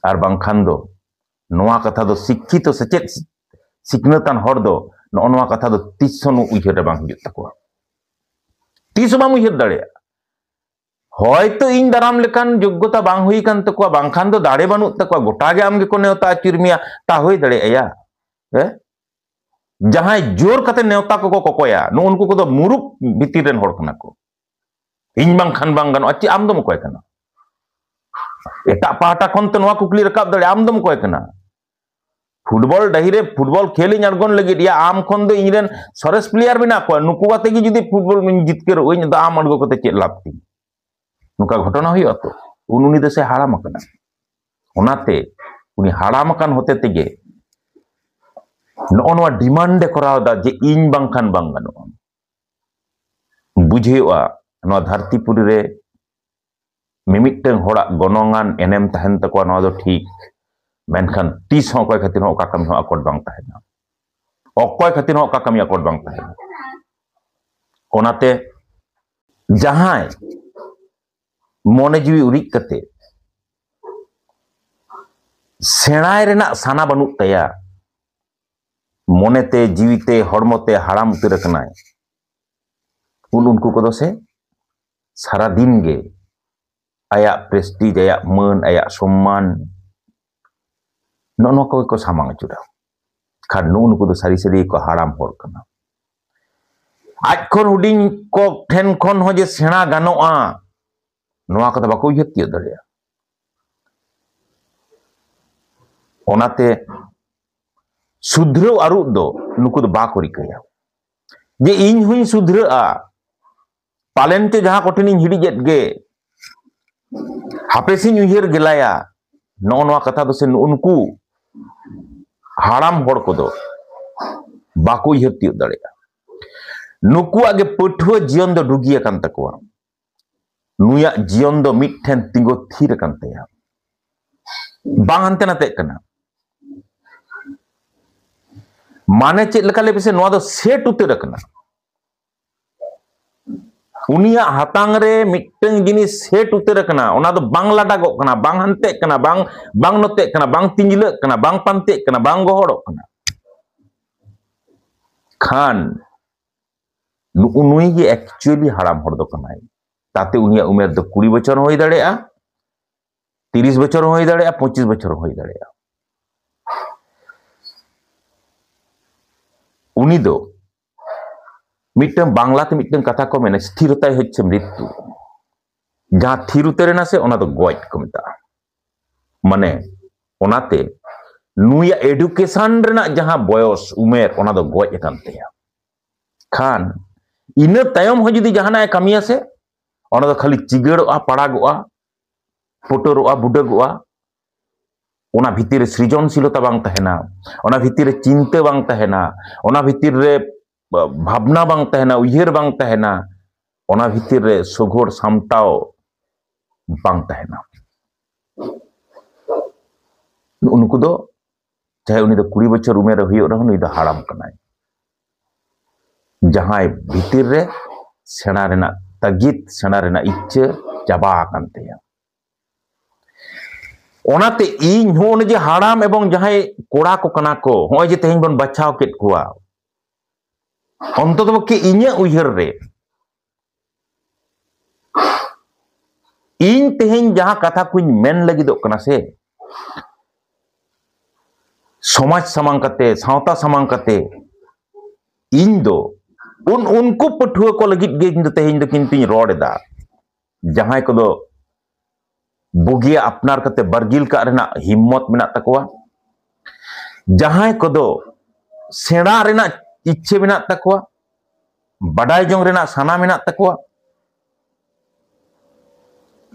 ᱟᱨ ᱵᱟᱝᱠᱷᱟᱱ ᱫᱚ ᱱᱚᱣᱟ ᱠᱟᱛᱷᱟ ᱫᱚ ᱥᱤᱠᱠᱷᱤᱛᱚ ᱥᱮᱪᱮᱫ ᱥᱤᱠᱷᱱᱟᱹᱛᱟᱱ ᱦᱚᱲ ᱫᱚ ᱱᱚᱜᱼᱚ ᱱᱚᱣᱟ ᱠᱟᱛᱷᱟ ᱫᱚ ᱛᱤᱥ ᱦᱚᱸ ᱩᱭᱦᱟᱹᱨ ᱨᱮ ᱵᱟᱝ ᱦᱤᱡᱩᱜ ᱛᱟᱠᱚᱣᱟ, ᱛᱤᱥ ᱦᱚᱸ ᱵᱟᱢ ᱩᱭᱦᱟᱹᱨ ᱫᱟᱲᱮᱭᱟᱜᱼᱟ᱾ ᱦᱚᱭᱛᱚ ᱤᱧ ᱫᱟᱨᱟᱢ ᱞᱮᱠᱟᱱ ᱡᱳᱜᱽᱜᱚᱛᱟ ᱵᱟᱝ ᱦᱩᱭ ᱟᱠᱟᱱ ᱛᱟᱠᱚᱣᱟ, ᱵᱟᱝᱠᱷᱟᱱ ᱫᱚ ᱫᱟᱲᱮ ᱵᱟᱹᱱᱩᱜ ᱛᱟᱠᱚᱣᱟ, ᱜᱚᱴᱟ ᱜᱮ ᱟᱢ ᱜᱮᱠᱚ ᱱᱮᱣᱛᱟ ᱟᱹᱪᱩᱨ ᱢᱮᱭᱟ, ᱛᱟ ᱦᱩᱭ ᱫᱟᱲᱮᱭᱟᱜᱼᱟ ᱭᱟ? ᱦᱮᱸ? ᱡᱟᱦᱟᱸᱭ ᱡᱳᱨ ᱠᱟᱛᱮ ᱱᱮᱣᱛᱟ ᱠᱚᱠᱚ ᱠᱚᱠᱚᱭᱟ, ᱱᱩᱜᱼᱩ ᱱᱩᱠᱩ ᱠᱚᱫᱚ ᱢᱩᱨᱩᱠ ᱵᱷᱤᱛᱤᱨ ᱨᱮᱱ ᱦᱚᱲ ᱠᱟᱱᱟ ᱠᱚ᱾ ᱤᱧ ᱵᱟᱝᱠᱷᱟᱱ ᱵᱟᱝ ᱜᱟᱱᱚᱜᱼᱟ᱾ ᱪᱮᱫ ᱟᱢ ᱫᱚᱢ ᱚᱠᱚᱭ ᱠᱟᱱᱟ? ᱮᱴᱟᱜ ᱯᱟᱦᱴᱟ ᱠᱷᱚᱱ ᱛᱮ ᱱᱚᱣᱟ ᱠᱩᱠᱞᱤ ᱨᱟᱠᱟᱵ ᱫᱟᱲᱮᱭᱟᱜᱼᱟ, ᱟᱢ ᱫᱚᱢ ᱚᱠᱚᱭ ᱠᱟᱱᱟ? ᱯᱷᱩᱴᱵᱚᱞ ᱰᱟᱹᱦᱤ ᱨᱮ ᱯᱷᱩᱴᱵᱚᱞ ᱠᱷᱮᱞ ᱤᱧ ᱟᱬᱜᱚᱱ ᱞᱟᱹᱜᱤᱫ, ᱭᱟ, ᱟᱢ ᱠᱷᱚᱱ ᱫᱚ ᱤᱧ ᱨᱮᱱ ᱥᱚᱨᱮᱥ ᱯᱞᱮᱭᱟᱨ ᱢᱮᱱᱟᱜ ᱠᱚᱣᱟ, ᱱᱩᱠᱩ ᱟᱛᱮ ᱜᱮ ᱡᱩᱫᱤ ᱯᱷᱩᱴᱵᱚᱞ ᱤᱧ ᱡᱤᱛᱠᱟᱹᱨᱚᱜ ᱟᱹᱧ, ᱟᱫᱚ ᱟᱢ ᱟᱬᱜᱚ ᱠᱟᱛᱮ ᱪᱮᱫ ᱞᱟᱵᱷ ᱛᱤᱧ? ᱱᱚᱝᱠᱟ ᱜᱷᱚᱴᱚᱱᱟ ᱦᱩᱭᱩᱜᱼᱟ ᱛᱚ᱾ ᱩᱱ ᱩᱱᱤ ᱫᱚ ᱥᱮ ᱦᱟᱲᱟᱢ ᱟᱠᱟᱱᱟ᱾ ᱚᱱᱟᱛᱮ ᱩᱱᱤ ᱦᱟᱲᱟᱢ ᱟᱠᱟᱱ ᱦᱚᱛᱮ ᱛᱮᱜᱮ ᱱᱚᱜᱼᱚ ᱱᱚᱣᱟ ᱰᱤᱢᱟᱱᱰ ᱮ ᱠᱚᱨᱟᱣ ᱮᱫᱟ ᱡᱮ ᱤᱧ ᱵᱟᱝᱠᱷᱟᱱ ᱵᱟᱝ ᱜᱟᱱᱚᱜᱼᱟ᱾ ᱵᱩᱡᱷᱟᱹᱣᱜᱼᱟ, ᱱᱚᱣᱟ ᱫᱷᱟᱹᱨᱛᱤ ᱯᱩᱨᱤ ᱨᱮ ᱢᱤᱢᱤᱫᱴᱟᱝ ᱦᱚᱲᱟᱜ ᱜᱚᱱᱚᱝᱟᱱ ᱮᱱᱮᱢ ᱛᱟᱦᱮᱱ ᱛᱟᱠᱚᱣᱟ, ᱱᱚᱣᱟ ᱫᱚ ᱴᱷᱤᱠ, ᱢᱮᱱᱠᱷᱟᱱ ᱛᱤᱥ ᱦᱚᱸ ᱚᱠᱚᱭ ᱠᱷᱟᱹᱛᱤᱨ ᱦᱚᱸ ᱚᱠᱟ ᱠᱟᱹᱢᱤ ᱦᱚᱸ ᱟᱠᱚᱴ ᱵᱟᱝ ᱛᱟᱦᱮᱱᱟ, ᱚᱠᱚᱭ ᱠᱷᱟᱹᱛᱤᱨ ᱦᱚᱸ ᱚᱠᱟ ᱠᱟᱹᱢᱤ ᱟᱠᱚᱴ ᱵᱟᱝ ᱛᱟᱦᱮᱱᱟ᱾ ᱚᱱᱟᱛᱮ ᱡᱟᱦᱟᱸᱭ ᱢᱚᱱᱮ ᱡᱤᱣᱤ ᱩᱨᱤᱡ ᱠᱟᱛᱮ ᱥᱮᱬᱟᱭ ᱨᱮᱱᱟᱜ ᱥᱟᱱᱟ ᱵᱟᱹᱱᱩᱜ ᱛᱟᱭᱟ, ᱢᱚᱱᱮᱛᱮ, ᱡᱤᱣᱤᱛᱮ, ᱦᱚᱲᱢᱚᱛᱮ ᱦᱟᱲᱟᱢ ᱩᱛᱟᱹᱨ ᱟᱠᱟᱱᱟᱭ, ᱩᱱ ᱩᱱᱠᱩ ᱠᱚᱫᱚ ᱥᱮ ᱥᱟᱨᱟ ᱫᱤᱱ ᱜᱮ ᱟᱭᱟᱜ ᱯᱨᱮᱥᱴᱤᱡᱽ, ᱟᱭᱟᱜ ᱢᱟᱹᱱ, ᱟᱭᱟᱜ ᱥᱚᱢᱢᱟᱱ, ᱱᱚᱜᱼᱚ ᱱᱚᱣᱟ ᱠᱚᱜᱮ ᱠᱚ ᱥᱟᱢᱟᱝ ᱟᱹᱪᱩᱨᱟ᱾ ᱠᱷᱟᱱ ᱱᱩᱜᱼᱩ ᱱᱩᱠᱩ ᱫᱚ ᱥᱟᱹᱨᱤ ᱥᱟᱹᱨᱤ ᱜᱮᱠᱚ ᱦᱟᱲᱟᱢ ᱦᱚᱲ ᱠᱟᱱᱟ᱾ ᱟᱡ ᱠᱷᱚᱱ ᱦᱩᱰᱤᱧ ᱠᱚ ᱴᱷᱮᱱ ᱠᱷᱚᱱ ᱦᱚᱸ ᱡᱮ ᱥᱮᱬᱟ ᱜᱟᱱᱚᱜᱼᱟ, ᱱᱚᱣᱟ ᱠᱟᱛᱷᱟ ᱵᱟᱠᱚ ᱩᱭᱦᱟᱹᱨ ᱛᱤᱭᱳᱜ ᱫᱟᱲᱮᱭᱟᱜᱼᱟ᱾ ᱚᱱᱟᱛᱮ ᱥᱩᱫᱷᱨᱟᱹᱣ ᱟᱹᱨᱩ ᱫᱚ ᱱᱩᱠᱩ ᱫᱚ ᱵᱟᱠᱚ ᱨᱤᱠᱟᱹᱭᱟ᱾ ᱡᱮ ᱤᱧ ᱦᱚᱧ ᱥᱩᱫᱷᱨᱟᱹᱜᱼᱟ, ᱯᱟᱞᱮᱱ ᱪᱚ ᱡᱟᱦᱟᱸ ᱠᱚᱴᱷᱮᱱᱤᱧ ᱦᱤᱲᱤᱡ ᱮᱫ ᱜᱮ, ᱦᱟᱯᱮᱥᱤᱧ ᱩᱭᱦᱟᱹᱨ ᱜᱮᱞᱟᱭᱟ, ᱱᱚᱜᱼᱚ ᱱᱚᱣᱟ ᱠᱟᱛᱷᱟ ᱫᱚ ᱥᱮ ᱱᱩᱜᱼᱩ ᱱᱩᱠᱩ ᱦᱟᱲᱟᱢ ᱦᱚᱲ ᱠᱚᱫᱚ ᱵᱟᱠᱚ ᱩᱭᱦᱟᱹᱨ ᱛᱤᱭᱳᱜ ᱫᱟᱲᱮᱭᱟᱜᱼᱟ᱾ ᱱᱩᱠᱩᱣᱟᱜ ᱜᱮ ᱯᱟᱹᱴᱷᱩᱣᱟᱹ ᱡᱤᱭᱚᱱ ᱫᱚ ᱰᱩᱜᱤ ᱟᱠᱟᱱ ᱛᱟᱠᱚᱣᱟ᱾ ᱱᱩᱭᱟᱜ ᱡᱤᱭᱚᱱ ᱫᱚ ᱢᱤᱫᱴᱷᱮᱱ ᱛᱤᱸᱜᱩ ᱛᱷᱤᱨ ᱟᱠᱟᱱ ᱛᱟᱭᱟ, ᱵᱟᱝ ᱦᱟᱱᱛᱮ ᱱᱟᱛᱮᱜ ᱠᱟᱱᱟ᱾ ᱢᱟᱱᱮ ᱪᱮᱫ ᱞᱮᱠᱟ ᱞᱟᱹᱭ ᱯᱮᱥᱮ, ᱱᱚᱣᱟ ᱫᱚ ᱥᱮᱴ ᱩᱛᱟᱹᱨ ᱟᱠᱟᱱᱟ᱾ ᱩᱱᱤᱭᱟᱜ ᱦᱟᱛᱟᱝ ᱨᱮ ᱢᱤᱫᱴᱟᱝ ᱡᱤᱱᱤᱥ ᱥᱮᱴ ᱩᱛᱟᱹᱨ ᱟᱠᱟᱱᱟ, ᱚᱱᱟ ᱫᱚ ᱵᱟᱝ ᱞᱟᱰᱟᱜᱚᱜ ᱠᱟᱱᱟ, ᱵᱟᱝ ᱦᱟᱱᱛᱮᱜ ᱠᱟᱱᱟ, ᱵᱟᱝ, ᱵᱟᱝ ᱱᱚᱛᱮᱜ ᱠᱟᱱᱟ, ᱵᱟᱝ ᱛᱤᱧᱡᱞᱟᱹᱜ ᱠᱟᱱᱟ, ᱵᱟᱝ ᱯᱟᱱᱛᱮᱜ ᱠᱟᱱᱟ, ᱵᱟᱝ ᱜᱚᱦᱚᱲᱚᱜ ᱠᱟᱱᱟ᱾ ᱠᱷᱟᱱ ᱱᱩᱜᱼᱩ ᱱᱩᱭ ᱜᱮ actually ᱦᱟᱲᱟᱢ ᱦᱚᱲ ᱫᱚ ᱠᱟᱱᱟᱭ᱾ ᱛᱟᱛᱮ ᱩᱱᱤᱭᱟᱜ ᱩᱢᱮᱨ ᱫᱚ ᱠᱩᱲᱤ ᱵᱚᱪᱷᱚᱨ ᱦᱚᱸ ᱦᱩᱭ ᱫᱟᱲᱮᱭᱟᱜᱼᱟ, ᱛᱤᱨᱤᱥ ᱵᱚᱪᱷᱚᱨ ᱦᱚᱸ ᱦᱩᱭ ᱫᱟᱲᱮᱭᱟᱜᱼᱟ, ᱯᱚᱸᱪᱤᱥ ᱵᱚᱪᱷᱚᱨ ᱦᱚᱸ ᱦᱩᱭ ᱫᱟᱲᱮᱭᱟᱜᱼᱟ᱾ ᱩᱱᱤ ᱫᱚ ᱢᱤᱫᱴᱟᱝ, ᱵᱟᱝᱞᱟᱛᱮ ᱢᱤᱫᱴᱟᱝ ᱠᱟᱛᱷᱟ ᱠᱚ ᱢᱮᱱᱟ, "ᱥᱛᱷᱤᱨᱚᱛᱟᱭ ᱦᱚᱪᱪᱷᱮ ᱢᱨᱤᱛᱛᱩ", ᱡᱟᱦᱟᱸ ᱛᱷᱤᱨ ᱩᱛᱟᱹᱨ ᱮᱱᱟ ᱥᱮ, ᱚᱱᱟ ᱫᱚ ᱜᱚᱡ ᱠᱚ ᱢᱮᱛᱟᱜᱼᱟ᱾ ᱢᱟᱱᱮ ᱚᱱᱟᱛᱮ ᱱᱩᱭᱟᱜ ᱮᱰᱩᱠᱮᱥᱚᱱ ᱨᱮᱱᱟᱜ ᱡᱟᱦᱟᱸ ᱵᱚᱭᱚᱥ, ᱩᱢᱮᱨ, ᱚᱱᱟ ᱫᱚ ᱜᱚᱡ ᱟᱠᱟᱱ ᱛᱟᱭᱟ᱾ ᱠᱷᱟᱱ ᱤᱱᱟᱹ ᱛᱟᱭᱚᱢ ᱦᱚᱸ ᱡᱩᱫᱤ ᱡᱟᱦᱟᱱᱟᱜ ᱮ ᱠᱟᱹᱢᱤᱭᱟ ᱥᱮ, ᱚᱱᱟ ᱫᱚ ᱠᱷᱟᱹᱞᱤ ᱪᱤᱜᱟᱹᱲᱚᱜᱼᱟ, ᱯᱟᱲᱟᱜᱚᱜᱼᱟ, ᱯᱩᱴᱩᱨᱚᱜᱼᱟ, ᱵᱩᱰᱟᱹᱜᱚᱜᱼᱟ᱾ ᱚᱱᱟ ᱵᱷᱤᱛᱤᱨ ᱨᱮ ᱥᱨᱤᱡᱚᱱᱥᱤᱞᱚᱛᱟ ᱵᱟᱝ ᱛᱟᱦᱮᱱᱟ, ᱚᱱᱟ ᱵᱷᱤᱛᱤᱨ ᱨᱮ ᱪᱤᱱᱛᱟᱹ ᱵᱟᱝ ᱛᱟᱦᱮᱱᱟ, ᱚᱱᱟ ᱵᱷᱤᱛᱤᱨ ᱨᱮ ᱵᱷᱟᱵᱽᱱᱟ ᱵᱟᱝ ᱛᱟᱦᱮᱱᱟ, ᱩᱭᱦᱟᱹᱨ ᱵᱟᱝ ᱛᱟᱦᱮᱱᱟ, ᱚᱱᱟ ᱵᱷᱤᱛᱤᱨ ᱨᱮ ᱥᱚᱜᱷᱚᱲ ᱥᱟᱢᱴᱟᱣ ᱵᱟᱝ ᱛᱟᱦᱮᱱᱟ᱾ ᱱᱩᱜᱼᱩ ᱱᱩᱠᱩ ᱫᱚ, ᱪᱟᱦᱮ ᱩᱱᱤ ᱫᱚ ᱠᱩᱲᱤ ᱵᱚᱪᱷᱚᱨ ᱩᱢᱮᱨ ᱨᱮ ᱦᱩᱭᱩᱜ ᱨᱮᱦᱚᱸ, ᱱᱩᱭ ᱫᱚ ᱦᱟᱲᱟᱢ ᱠᱟᱱᱟᱭ᱾ ᱡᱟᱦᱟᱸᱭ ᱵᱷᱤᱛᱤᱨ ᱨᱮ ᱥᱮᱬᱟ ᱨᱮᱱᱟᱜ ᱛᱟᱹᱜᱤᱫ, ᱥᱮᱬᱟ ᱨᱮᱱᱟᱜ ᱤᱪᱪᱷᱟᱹ ᱪᱟᱵᱟ ᱟᱠᱟᱱ ᱛᱟᱭᱟ᱾ ᱚᱱᱟᱛᱮ ᱤᱧ ᱦᱚᱸ ᱚᱱᱮ ᱡᱮ ᱦᱟᱲᱟᱢ ᱮᱵᱚᱝ ᱡᱟᱦᱟᱸᱭ ᱠᱚᱲᱟ ᱠᱚ ᱠᱟᱱᱟ ᱠᱚ, ᱦᱚᱸᱜᱼᱚᱭ ᱡᱮ ᱛᱮᱦᱮᱧ ᱵᱚᱱ ᱵᱟᱪᱷᱟᱣ ᱠᱮᱫ ᱠᱚᱣᱟ, ᱚᱱᱛᱚᱛᱚ ᱯᱚᱠᱠᱷᱮ ᱤᱧᱟᱹᱜ ᱩᱭᱦᱟᱹᱨ ᱨᱮ, ᱤᱧ ᱛᱮᱦᱮᱧ ᱡᱟᱦᱟᱸ ᱠᱟᱛᱷᱟ ᱠᱚᱧ ᱢᱮᱱ ᱞᱟᱹᱜᱤᱫᱚᱜ ᱠᱟᱱᱟ ᱥᱮ, ᱥᱚᱢᱟᱡᱽ ᱥᱟᱢᱟᱝ ᱠᱟᱛᱮ, ᱥᱟᱶᱛᱟ ᱥᱟᱢᱟᱝ ᱠᱟᱛᱮ, ᱤᱧ ᱫᱚ ᱩᱱ, ᱩᱱᱠᱩ ᱯᱟᱹᱴᱷᱩᱣᱟᱹ ᱠᱚ ᱞᱟᱹᱜᱤᱫ ᱜᱮ ᱤᱧ ᱫᱚ ᱛᱮᱦᱮᱧ ᱫᱚ ᱠᱤᱱᱛᱩᱧ ᱨᱚᱲ ᱮᱫᱟ᱾ ᱡᱟᱦᱟᱸᱭ ᱠᱚᱫᱚ ᱵᱩᱜᱤᱭᱟᱜ ᱟᱯᱱᱟᱨ ᱠᱟᱛᱮ ᱵᱟᱨᱜᱤᱞ ᱠᱟᱜ ᱨᱮᱱᱟᱜ ᱦᱤᱢᱢᱚᱛ ᱢᱮᱱᱟᱜ ᱛᱟᱠᱚᱣᱟ, ᱡᱟᱦᱟᱸᱭ ᱠᱚᱫᱚ ᱥᱮᱬᱟ ᱨᱮᱱᱟᱜ ᱤᱪᱪᱷᱟᱹ ᱢᱮᱱᱟᱜ ᱛᱟᱠᱚᱣᱟ, ᱵᱟᱰᱟᱭ ᱡᱚᱝ ᱨᱮᱱᱟᱜ ᱥᱟᱱᱟ ᱢᱮᱱᱟᱜ ᱛᱟᱠᱚᱣᱟ,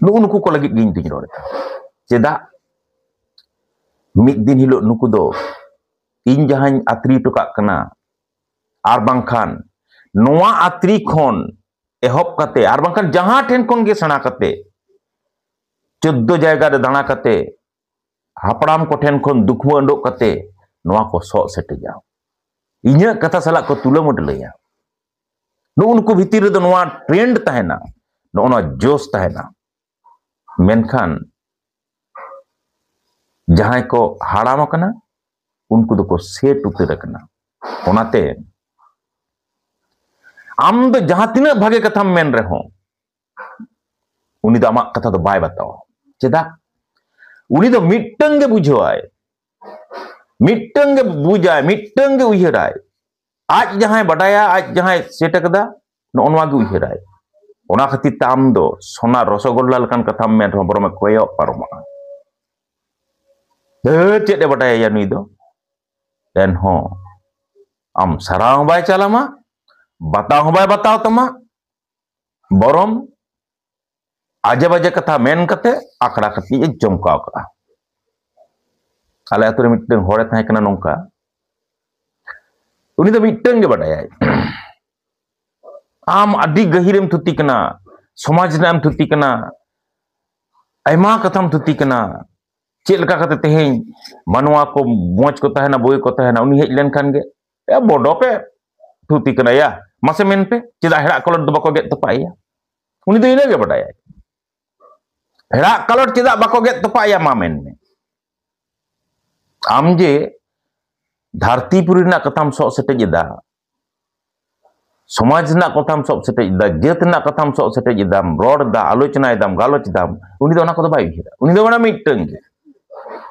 ᱱᱩᱜᱼᱩ ᱱᱩᱠᱩ ᱠᱚ ᱞᱟᱹᱜᱤᱫ ᱜᱮ ᱤᱧ ᱫᱩᱧ ᱨᱚᱲᱮᱫᱟ᱾ ᱪᱮᱫᱟᱜ? ᱢᱤᱫ ᱫᱤᱱ ᱦᱤᱞᱳᱜ ᱱᱩᱠᱩ ᱫᱚ ᱤᱧ ᱡᱟᱦᱟᱸᱧ ᱟᱛᱨᱤ ᱦᱚᱴᱚ ᱠᱟᱜ ᱠᱟᱱᱟ, ᱟᱨ ᱵᱟᱝᱠᱷᱟᱱ ᱱᱚᱣᱟ ᱟᱛᱨᱤ ᱠᱷᱚᱱ ᱮᱦᱚᱵ ᱠᱟᱛᱮ, ᱟᱨ ᱵᱟᱝᱠᱷᱟᱱ ᱡᱟᱦᱟᱸ ᱴᱷᱮᱱ ᱠᱷᱚᱱ ᱜᱮ ᱥᱮᱬᱟ ᱠᱟᱛᱮ, ᱪᱳᱫᱫᱳ ᱡᱟᱭᱜᱟ ᱨᱮ ᱫᱟᱬᱟ ᱠᱟᱛᱮ, ᱦᱟᱯᱲᱟᱢ ᱠᱚᱴᱷᱮᱱ ᱠᱷᱚᱱ ᱫᱩᱠᱷᱢᱟᱹ ᱩᱰᱩᱠ ᱠᱟᱛᱮ ᱱᱚᱣᱟ ᱠᱚ ᱥᱚᱜ ᱥᱮᱴᱮᱡᱟ᱾ ᱤᱧᱟᱹᱜ ᱠᱟᱛᱷᱟ ᱥᱟᱞᱟᱜ ᱠᱚ ᱛᱩᱞᱟᱹ ᱢᱩᱰᱞᱟᱹᱭᱟ᱾ ᱱᱩᱜᱼᱩ ᱱᱩᱠᱩ ᱵᱷᱤᱛᱤᱨ ᱨᱮᱫᱚ ᱱᱚᱣᱟ ᱴᱨᱮᱱᱰ ᱛᱟᱦᱮᱱᱟ, ᱱᱚᱜᱼᱚ ᱱᱚᱣᱟ ᱡᱳᱥ ᱛᱟᱦᱮᱱᱟ᱾ ᱢᱮᱱᱠᱷᱟᱱ ᱡᱟᱦᱟᱸᱭ ᱠᱚ ᱦᱟᱲᱟᱢ ᱟᱠᱟᱱᱟ, ᱩᱱᱠᱩ ᱫᱚᱠᱚ ᱥᱮᱴ ᱩᱛᱟᱹᱨ ᱟᱠᱟᱱᱟ᱾ ᱚᱱᱟᱛᱮ ᱟᱢ ᱫᱚ ᱡᱟᱦᱟᱸ ᱛᱤᱱᱟᱹᱜ ᱵᱷᱟᱜᱮ ᱠᱟᱛᱷᱟᱢ ᱢᱮᱱ ᱨᱮᱦᱚᱸ, ᱩᱱᱤ ᱫᱚ ᱟᱢᱟᱜ ᱠᱟᱛᱷᱟ ᱫᱚ ᱵᱟᱭ ᱵᱟᱛᱟᱣᱟ᱾ ᱪᱮᱫᱟᱜ? ᱩᱱᱤ ᱫᱚ ᱢᱤᱫᱴᱟᱝ ᱜᱮ ᱵᱩᱡᱷᱟᱹᱣᱟᱭ, ᱢᱤᱫᱴᱟᱝ ᱜᱮ ᱵᱩᱡᱟᱭ, ᱢᱤᱫᱴᱟᱝ ᱜᱮ ᱩᱭᱦᱟᱹᱨᱟᱭ᱾ ᱟᱡ ᱡᱟᱦᱟᱸᱭ ᱵᱟᱰᱟᱭᱟ, ᱟᱡ ᱡᱟᱦᱟᱸᱭ ᱥᱮᱴ ᱟᱠᱟᱫᱟ, ᱱᱚᱜᱼᱚ ᱱᱚᱣᱟ ᱜᱮ ᱩᱭᱦᱟᱹᱨᱟᱭ᱾ ᱚᱱᱟ ᱠᱷᱟᱹᱛᱤᱨ ᱛᱮ ᱟᱢ ᱫᱚ ᱥᱚᱱᱟ ᱨᱚᱥᱚᱜᱚᱞᱞᱟ ᱞᱮᱠᱟᱱ ᱠᱟᱛᱷᱟᱢ ᱢᱮᱱ ᱨᱮᱦᱚᱸ ᱵᱚᱨᱚᱢᱮ ᱠᱚᱭᱚᱜ ᱯᱟᱨᱚᱢᱚᱜᱼᱟ᱾ ᱫᱷᱟᱹᱨ ᱪᱮᱫ ᱮ ᱵᱟᱰᱟᱭᱟ ᱱᱩᱭ ᱫᱚ? ᱮᱱᱦᱚᱸ ᱟᱢ ᱥᱟᱨᱦᱟᱣ ᱦᱚᱸ ᱵᱟᱭ ᱪᱟᱞᱟᱢᱟ, ᱵᱟᱛᱟᱣ ᱦᱚᱸ ᱵᱟᱭ ᱵᱟᱛᱟᱣ ᱛᱟᱢᱟ, ᱵᱚᱨᱚᱢ ᱟᱡᱮ ᱵᱟᱡᱮ ᱠᱟᱛᱷᱟ ᱢᱮᱱ ᱠᱟᱛᱮ ᱟᱠᱷᱲᱟ ᱠᱟᱹᱴᱤᱡ ᱮ ᱪᱚᱢᱠᱟᱣ ᱠᱟᱜᱼᱟ᱾ ᱟᱞᱮ ᱟᱛᱳ ᱨᱮ ᱢᱤᱫᱴᱟᱝ ᱦᱚᱲᱮ ᱛᱟᱦᱮᱸ ᱠᱟᱱᱟ ᱱᱚᱝᱠᱟ, ᱩᱱᱤ ᱫᱚ ᱢᱤᱫᱴᱟᱝ ᱜᱮ ᱵᱟᱰᱟᱭᱟᱭ, ᱟᱢ ᱟᱹᱰᱤ ᱜᱟᱹᱦᱤᱨᱮᱢ ᱛᱷᱩᱛᱤ ᱠᱟᱱᱟ, ᱥᱚᱢᱟᱡᱽ ᱨᱮᱱᱟᱜ ᱮᱢ ᱛᱷᱩᱛᱤ ᱠᱟᱱᱟ, ᱟᱭᱢᱟ ᱠᱟᱛᱷᱟᱢ ᱛᱷᱩᱛᱤ ᱠᱟᱱᱟ, ᱪᱮᱫ ᱞᱮᱠᱟ ᱠᱟᱛᱮ ᱛᱮᱦᱮᱧ ᱢᱟᱱᱣᱟ ᱠᱚ ᱢᱚᱡᱽ ᱠᱚ ᱛᱟᱦᱮᱱᱟ, ᱵᱳᱭ ᱠᱚ ᱛᱟᱦᱮᱱᱟ, ᱩᱱᱤ ᱦᱮᱡ ᱞᱮᱱᱠᱷᱟᱱ ᱜᱮ, "ᱮ, ᱵᱚᱰᱚ ᱯᱮ ᱛᱷᱩᱛᱤ ᱠᱟᱱᱟ ᱭᱟ, ᱢᱟᱥᱮ ᱢᱮᱱ ᱯᱮ, ᱪᱮᱫᱟᱜ ᱦᱮᱲᱟᱜ ᱠᱟᱞᱚᱴ ᱫᱚ ᱵᱟᱠᱚ ᱜᱮᱫ ᱛᱚᱯᱟᱜ ᱮᱭᱟ?" ᱩᱱᱤ ᱫᱚ ᱤᱱᱟᱹ ᱜᱮ ᱵᱟᱰᱟᱭᱟᱭ᱾ ᱦᱮᱲᱟᱜ ᱠᱟᱞᱚᱴ ᱪᱮᱫᱟᱜ ᱵᱟᱠᱚ ᱜᱮᱫ ᱛᱚᱯᱟᱜ ᱮᱭᱟ, ᱢᱟ ᱢᱮᱱ ᱢᱮ᱾ ᱟᱢ ᱡᱮ ᱫᱷᱟᱹᱨᱛᱤ ᱯᱩᱨᱤ ᱨᱮᱱᱟᱜ ᱠᱟᱛᱷᱟᱢ ᱥᱚᱜ ᱥᱮᱴᱮᱡ ᱮᱫᱟ, ᱥᱚᱢᱟᱡᱽ ᱨᱮᱱᱟᱜ ᱠᱟᱛᱷᱟᱢ ᱥᱚᱜ ᱥᱮᱴᱮᱡ ᱮᱫᱟ, ᱡᱟᱹᱛ ᱨᱮᱱᱟᱜ ᱠᱟᱛᱷᱟᱢ ᱥᱚᱜ ᱥᱮᱴᱮᱡ ᱮᱫᱟᱢ, ᱨᱚᱲ ᱮᱫᱟ, ᱟᱞᱳᱪᱚᱱᱟᱭ ᱫᱟᱢ, ᱜᱟᱞᱚᱪ ᱮᱫᱟᱢ, ᱩᱱᱤ ᱫᱚ ᱚᱱᱟ ᱠᱚᱫᱚ ᱵᱟᱭ ᱩᱭᱦᱟᱹᱨᱟ᱾ ᱩᱱᱤ ᱫᱚ ᱚᱱᱟ ᱢᱤᱫᱴᱟᱝ ᱜᱮ,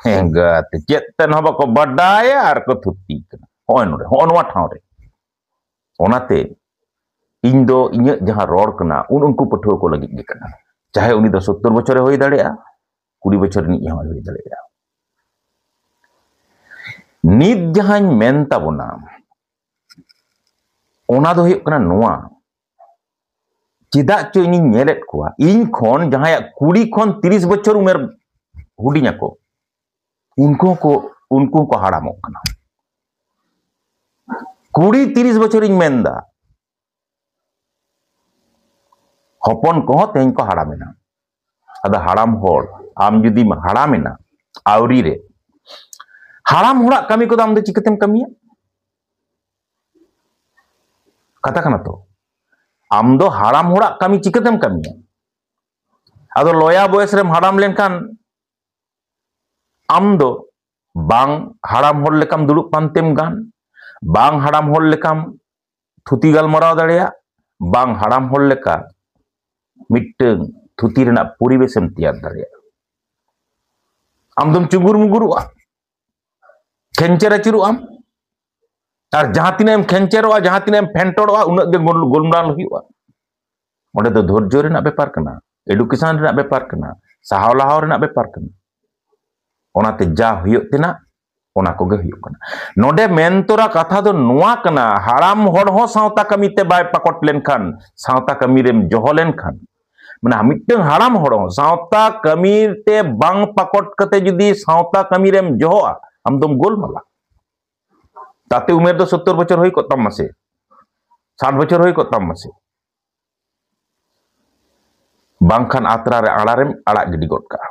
ᱦᱮᱸ, ᱜᱟᱛᱮ, ᱪᱮᱫ ᱛᱮᱫ ᱦᱚᱸ ᱵᱟᱠᱚ ᱵᱟᱰᱟᱭᱟ ᱟᱨ ᱠᱚ ᱛᱷᱩᱛᱤ ᱠᱟᱱᱟ᱾ ᱦᱚᱸᱜᱼᱚᱭ ᱱᱚᱰᱮ, ᱦᱚᱸᱜᱼᱚ ᱱᱚᱣᱟ ᱴᱷᱟᱶ ᱨᱮ᱾ ᱚᱱᱟᱛᱮ ᱤᱧ ᱫᱚ ᱤᱧᱟᱹᱜ ᱡᱟᱦᱟᱸ ᱨᱚᱲ ᱠᱟᱱᱟ, ᱩᱱ ᱩᱱᱠᱩ ᱯᱟᱹᱴᱷᱩᱣᱟᱹ ᱠᱚ ᱞᱟᱹᱜᱤᱫ ᱜᱮ ᱠᱟᱱᱟ᱾ ᱪᱟᱦᱮ ᱩᱱᱤ ᱫᱚ ᱥᱚᱛᱛᱚᱨ ᱵᱚᱪᱷᱚᱨᱮ ᱦᱩᱭ ᱫᱟᱲᱮᱭᱟᱜᱼᱟ, ᱠᱩᱲᱤ ᱵᱚᱪᱷᱚᱨ ᱨᱤᱱᱤᱡ ᱦᱚᱸᱭ ᱦᱩᱭ ᱫᱟᱲᱮᱭᱟᱜᱼᱟ᱾ ᱱᱤᱛ ᱡᱟᱦᱟᱸᱧ ᱢᱮᱱ ᱛᱟᱵᱚᱱᱟ, ᱚᱱᱟ ᱫᱚ ᱦᱩᱭᱩᱜ ᱠᱟᱱᱟ ᱱᱚᱣᱟ, ᱪᱮᱫᱟᱜ ᱪᱚ ᱤᱧᱤᱧ ᱧᱮᱞᱮᱫ ᱠᱚᱣᱟ, ᱤᱧ ᱠᱷᱚᱱ ᱡᱟᱦᱟᱸᱭᱟᱜ ᱠᱩᱲᱤ ᱠᱷᱚᱱ ᱛᱤᱨᱤᱥ ᱵᱚᱪᱷᱚᱨ ᱩᱢᱮᱨ ᱦᱩᱰᱤᱧ ᱟᱠᱚ, ᱩᱱᱠᱩ ᱦᱚᱸᱠᱚ, ᱩᱱᱠᱩ ᱦᱚᱸᱠᱚ ᱦᱟᱲᱟᱢᱚᱜ ᱠᱟᱱᱟ᱾ ᱠᱩᱲᱤ ᱛᱤᱨᱤᱥ ᱵᱚᱪᱷᱚᱨᱤᱧ ᱢᱮᱱᱫᱟ, ᱦᱚᱯᱚᱱ ᱠᱚᱦᱚᱸ ᱛᱮᱦᱮᱧ ᱠᱚ ᱦᱟᱲᱟᱢᱮᱱᱟ᱾ ᱟᱫᱚ ᱦᱟᱲᱟᱢ ᱦᱚᱲ, ᱟᱢ ᱡᱩᱫᱤᱢ ᱦᱟᱲᱟᱢᱮᱱᱟ ᱟᱹᱣᱨᱤ ᱨᱮ, ᱦᱟᱲᱟᱢ ᱦᱚᱲᱟᱜ ᱠᱟᱹᱢᱤ ᱠᱚᱫᱚ ᱟᱢ ᱫᱚ ᱪᱤᱠᱟᱹᱛᱮᱢ ᱠᱟᱹᱢᱤᱭᱟ? ᱠᱟᱛᱷᱟ ᱠᱟᱱᱟ ᱛᱚ, ᱟᱢ ᱫᱚ ᱦᱟᱲᱟᱢ ᱦᱚᱲᱟᱜ ᱠᱟᱹᱢᱤ ᱪᱤᱠᱟᱹᱛᱮᱢ ᱠᱟᱹᱢᱤᱭᱟ? ᱟᱫᱚ ᱞᱚᱭᱟ ᱵᱚᱭᱮᱥ ᱨᱮᱢ ᱦᱟᱲᱟᱢ ᱞᱮᱱᱠᱷᱟᱱ ᱟᱢ ᱫᱚ ᱵᱟᱝ ᱦᱟᱲᱟᱢ ᱦᱚᱲ ᱞᱮᱠᱟᱢ ᱫᱩᱲᱩᱵ ᱯᱟᱱᱛᱮᱢ ᱜᱟᱱ, ᱵᱟᱝ ᱦᱟᱲᱟᱢ ᱦᱚᱲ ᱞᱮᱠᱟᱢ ᱛᱷᱩᱛᱤ ᱜᱟᱞᱢᱟᱨᱟᱣ ᱫᱟᱲᱮᱭᱟᱜ, ᱵᱟᱝ ᱦᱟᱲᱟᱢ ᱦᱚᱲ ᱞᱮᱠᱟ ᱢᱤᱫᱴᱟᱹᱝ ᱛᱷᱩᱛᱤ ᱨᱮᱱᱟᱜ ᱯᱚᱨᱤᱵᱮᱥᱮᱢ ᱛᱮᱭᱟᱨ ᱫᱟᱲᱮᱭᱟᱜᱼᱟ᱾ ᱟᱢ ᱫᱚᱢ ᱪᱩᱜᱩᱨ ᱢᱩᱜᱩᱨᱚᱜᱼᱟ, ᱠᱷᱮᱧᱪᱮᱨ ᱟᱹᱪᱩᱨᱚᱜ ᱟᱢ᱾ ᱟᱨ ᱡᱟᱦᱟᱸ ᱛᱤᱱᱟᱹᱜ ᱮᱢ ᱠᱷᱮᱧᱪᱮᱨᱚᱜᱼᱟ, ᱡᱟᱦᱟᱸ ᱛᱤᱱᱟᱹᱜ ᱮᱢ ᱯᱷᱮᱱᱴᱚᱲᱚᱜᱼᱟ, ᱩᱱᱟᱹᱜ ᱜᱮ ᱜᱳᱞ-, ᱜᱳᱞᱢᱟᱞ ᱦᱩᱭᱩᱜᱼᱟ᱾ ᱚᱸᱰᱮ ᱫᱚ ᱫᱷᱳᱨᱡᱚ ᱨᱮᱱᱟᱜ ᱵᱮᱯᱟᱨ ᱠᱟᱱᱟ, ᱮᱰᱩᱠᱮᱥᱚᱱ ᱨᱮᱱᱟᱜ ᱵᱮᱯᱟᱨ ᱠᱟᱱᱟ, ᱥᱟᱦᱟᱣ ᱞᱟᱦᱟᱣ ᱨᱮᱱᱟᱜ ᱵᱮᱯᱟᱨ ᱠᱟᱱᱟ᱾ ᱚᱱᱟᱛᱮ ᱡᱟ ᱦᱩᱭᱩᱜ ᱛᱮᱱᱟᱜ, ᱚᱱᱟ ᱠᱚᱜᱮ ᱦᱩᱭᱩᱜ ᱠᱟᱱᱟ᱾ ᱱᱚᱰᱮ ᱢᱮᱱ ᱛᱚᱨᱟ ᱠᱟᱛᱷᱟ ᱫᱚ ᱱᱚᱣᱟ ᱠᱟᱱᱟ, ᱦᱟᱲᱟᱢ ᱦᱚᱲ ᱦᱚᱸ ᱥᱟᱶᱛᱟ ᱠᱟᱹᱢᱤ ᱛᱮ ᱵᱟᱭ ᱯᱟᱠᱚᱴ ᱞᱮᱱᱠᱷᱟᱱ, ᱥᱟᱶᱛᱟ ᱠᱟᱹᱢᱤ ᱨᱮᱢ ᱡᱚᱦᱚ ᱞᱮᱱᱠᱷᱟᱱ, ᱢᱟᱱᱮ ᱢᱤᱫᱴᱟᱝ ᱦᱟᱲᱟᱢ ᱦᱚᱲ ᱦᱚᱸ ᱥᱟᱶᱛᱟ ᱠᱟᱹᱢᱤ ᱛᱮ ᱵᱟᱝ ᱯᱟᱠᱚᱴ ᱠᱟᱛᱮ ᱡᱩᱫᱤ ᱥᱟᱶᱛᱟ ᱠᱟᱹᱢᱤ ᱨᱮᱢ ᱡᱚᱦᱚᱜᱼᱟ, ᱟᱢ ᱫᱚᱢ ᱜᱳᱞᱢᱟᱞᱟ᱾ ᱛᱟᱛᱮ ᱩᱢᱮᱨ ᱫᱚ ᱥᱚᱛᱛᱚᱨ ᱵᱚᱪᱷᱚᱨ ᱦᱩᱭ ᱠᱚᱜ ᱛᱟᱢ ᱢᱟᱥᱮ, ᱥᱟᱴ ᱵᱚᱪᱷᱚᱨ ᱦᱩᱭ ᱠᱚᱜ ᱛᱟᱢ ᱢᱟᱥᱮ, ᱵᱟᱝᱠᱷᱟᱱ ᱟᱛᱨᱟ ᱨᱮ ᱟᱲᱟ ᱨᱮᱢ ᱟᱲᱟᱜ ᱜᱤᱰᱤ ᱜᱚᱫ ᱠᱟᱜᱼᱟ᱾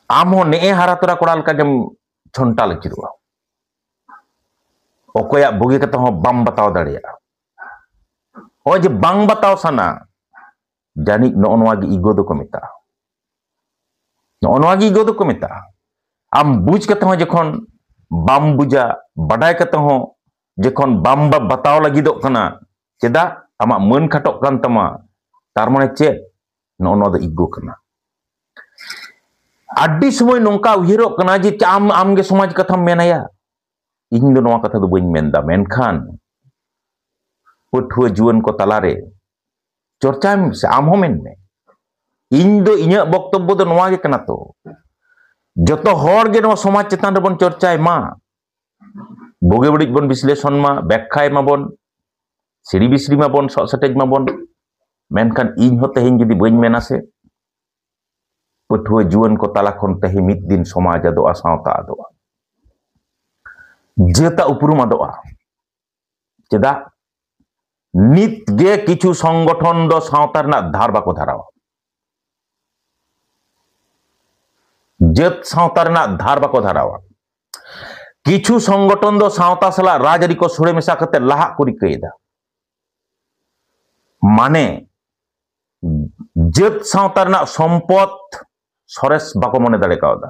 ᱟᱢ ᱦᱚᱸ ᱱᱮᱜᱼᱮ ᱦᱟᱨᱟ ᱛᱚᱨᱟ ᱠᱚᱲᱟ ᱞᱮᱠᱟ ᱜᱮᱢ ᱪᱷᱚᱱᱴᱟᱞ ᱟᱹᱪᱩᱨᱚᱜᱼᱟ᱾ ᱚᱠᱚᱭᱟᱜ ᱵᱩᱜᱤ ᱠᱟᱛᱷᱟ ᱦᱚᱸ ᱵᱟᱢ ᱵᱟᱛᱟᱣ ᱫᱟᱲᱮᱭᱟᱜᱼᱟ᱾ ᱱᱚᱜᱼᱚᱭ ᱡᱮ ᱵᱟᱝ ᱵᱟᱛᱟᱣ ᱥᱟᱱᱟ, ᱡᱟᱹᱱᱤᱡ ᱱᱚᱜᱼᱚ ᱱᱚᱣᱟ ᱜᱮ ᱤᱜᱳ ᱫᱚᱠᱚ ᱢᱮᱛᱟᱜᱼᱟ᱾ ᱱᱚᱜᱼᱚ ᱱᱚᱣᱟ ᱜᱮ ᱤᱜᱳ ᱫᱚᱠᱚ ᱢᱮᱛᱟᱜᱼᱟ᱾ ᱟᱢ ᱵᱩᱡᱽ ᱠᱟᱛᱮ ᱦᱚᱸ ᱡᱚᱠᱷᱚᱱ ᱵᱟᱢ ᱵᱩᱡᱟ, ᱵᱟᱰᱟᱭ ᱠᱟᱛᱮ ᱦᱚᱸ ᱡᱚᱠᱷᱚᱱ ᱵᱟᱢ ᱵᱟ-, ᱵᱟᱛᱟᱣ ᱞᱟᱹᱜᱤᱫᱚᱜ ᱠᱟᱱᱟ, ᱪᱮᱫᱟᱜ? ᱟᱢᱟᱜ ᱢᱟᱹᱱ ᱠᱷᱟᱴᱚᱜ ᱠᱟᱱ ᱛᱟᱢᱟ᱾ ᱛᱟᱨ ᱢᱟᱱᱮ ᱪᱮᱫ? ᱱᱚᱜᱼᱚ ᱱᱚᱣᱟ ᱫᱚ ᱤᱜᱳ ᱠᱟᱱᱟ᱾ ᱟᱹᱰᱤ ᱥᱚᱢᱚᱭ ᱱᱚᱝᱠᱟ ᱩᱭᱦᱟᱹᱨᱚᱜ ᱠᱟᱱᱟ ᱡᱮ ᱟᱢ, ᱟᱢᱜᱮ ᱥᱚᱢᱟᱡᱽ ᱠᱟᱛᱷᱟᱢ ᱢᱮᱱᱟᱭᱟ᱾ ᱤᱧ ᱫᱚ ᱱᱚᱣᱟ ᱠᱟᱛᱷᱟ ᱫᱚ ᱵᱟᱹᱧ ᱢᱮᱱᱫᱟ, ᱢᱮᱱᱠᱷᱟᱱ ᱯᱟᱹᱴᱷᱩᱣᱟᱹ ᱡᱩᱣᱟᱹᱱ ᱠᱚ ᱛᱟᱞᱟᱨᱮ ᱪᱚᱨᱪᱟᱭ ᱢᱮ ᱥᱮ, ᱟᱢ ᱦᱚᱸ ᱢᱮᱱ ᱢᱮ᱾ ᱤᱧ ᱫᱚ, ᱤᱧᱟᱹᱜ ᱵᱚᱠᱛᱚᱵᱵᱚ ᱫᱚ ᱱᱚᱣᱟ ᱜᱮ ᱠᱟᱱᱟ ᱛᱚ, ᱡᱚᱛᱚ ᱦᱚᱲ ᱜᱮ ᱱᱚᱣᱟ ᱥᱚᱢᱟᱡᱽ ᱪᱮᱛᱟᱱ ᱨᱮᱵᱚᱱ ᱪᱚᱨᱪᱟᱭ ᱢᱟ, ᱵᱩᱜᱤ ᱵᱟᱹᱲᱤᱡ ᱵᱚᱱ ᱵᱤᱥᱞᱮᱥᱚᱱ ᱢᱟ, ᱵᱮᱠᱠᱷᱟᱭ ᱢᱟᱵᱚᱱ, ᱥᱤᱨᱤ ᱵᱤᱥᱨᱤ ᱢᱟᱵᱚᱱ, ᱥᱚᱜ ᱥᱮᱴᱮᱡ ᱢᱟᱵᱚᱱ᱾ ᱢᱮᱱᱠᱷᱟᱱ ᱤᱧ ᱦᱚᱸ ᱛᱮᱦᱮᱧ ᱡᱩᱫᱤ ᱵᱟᱹᱧ ᱢᱮᱱᱟ ᱥᱮ, ᱯᱟᱹᱴᱷᱩᱣᱟᱹ ᱡᱩᱣᱟᱹᱱ ᱠᱚ ᱛᱟᱞᱟ ᱠᱷᱚᱱ ᱛᱮᱦᱮᱧ ᱢᱤᱫ ᱫᱤᱱ ᱥᱚᱢᱟᱡᱽ ᱟᱫᱚᱜᱼᱟ, ᱥᱟᱶᱛᱟ ᱟᱫᱚᱜᱼᱟ, ᱡᱟᱹᱛᱟᱜ ᱩᱯᱨᱩᱢ ᱟᱫᱚᱜᱼᱟ᱾ ᱪᱮᱫᱟᱜ? ᱱᱤᱛ ᱜᱮ ᱠᱤᱪᱷᱩ ᱥᱚᱝᱜᱚᱴᱷᱚᱱ ᱫᱚ ᱥᱟᱶᱛᱟ ᱨᱮᱱᱟᱜ ᱫᱷᱟᱨ ᱵᱟᱠᱚ ᱫᱷᱟᱨᱟᱣᱟ, ᱡᱟᱹᱛ ᱥᱟᱶᱛᱟ ᱨᱮᱱᱟᱜ ᱫᱷᱟᱨ ᱵᱟᱠᱚ ᱫᱷᱟᱨᱟᱣᱟ᱾ ᱠᱤᱪᱷᱩ ᱥᱚᱝᱜᱚᱴᱷᱚᱱ ᱫᱚ ᱥᱟᱶᱛᱟ ᱥᱟᱞᱟᱜ ᱨᱟᱡᱽᱟᱹᱨᱤ ᱠᱚ ᱥᱚᱲᱮ ᱢᱮᱥᱟ ᱠᱟᱛᱮ ᱞᱟᱦᱟᱜ ᱠᱚ ᱨᱤᱠᱟᱹᱭᱮᱫᱟ᱾ ᱢᱟᱱᱮ, ᱡᱟᱹᱛ ᱥᱟᱶᱛᱟ ᱨᱮᱱᱟᱜ ᱥᱚᱢᱯᱚᱫ ᱥᱚᱨᱮᱥ ᱵᱟᱠᱚ ᱢᱚᱱᱮ ᱫᱟᱲᱮ ᱠᱟᱣᱫᱟ᱾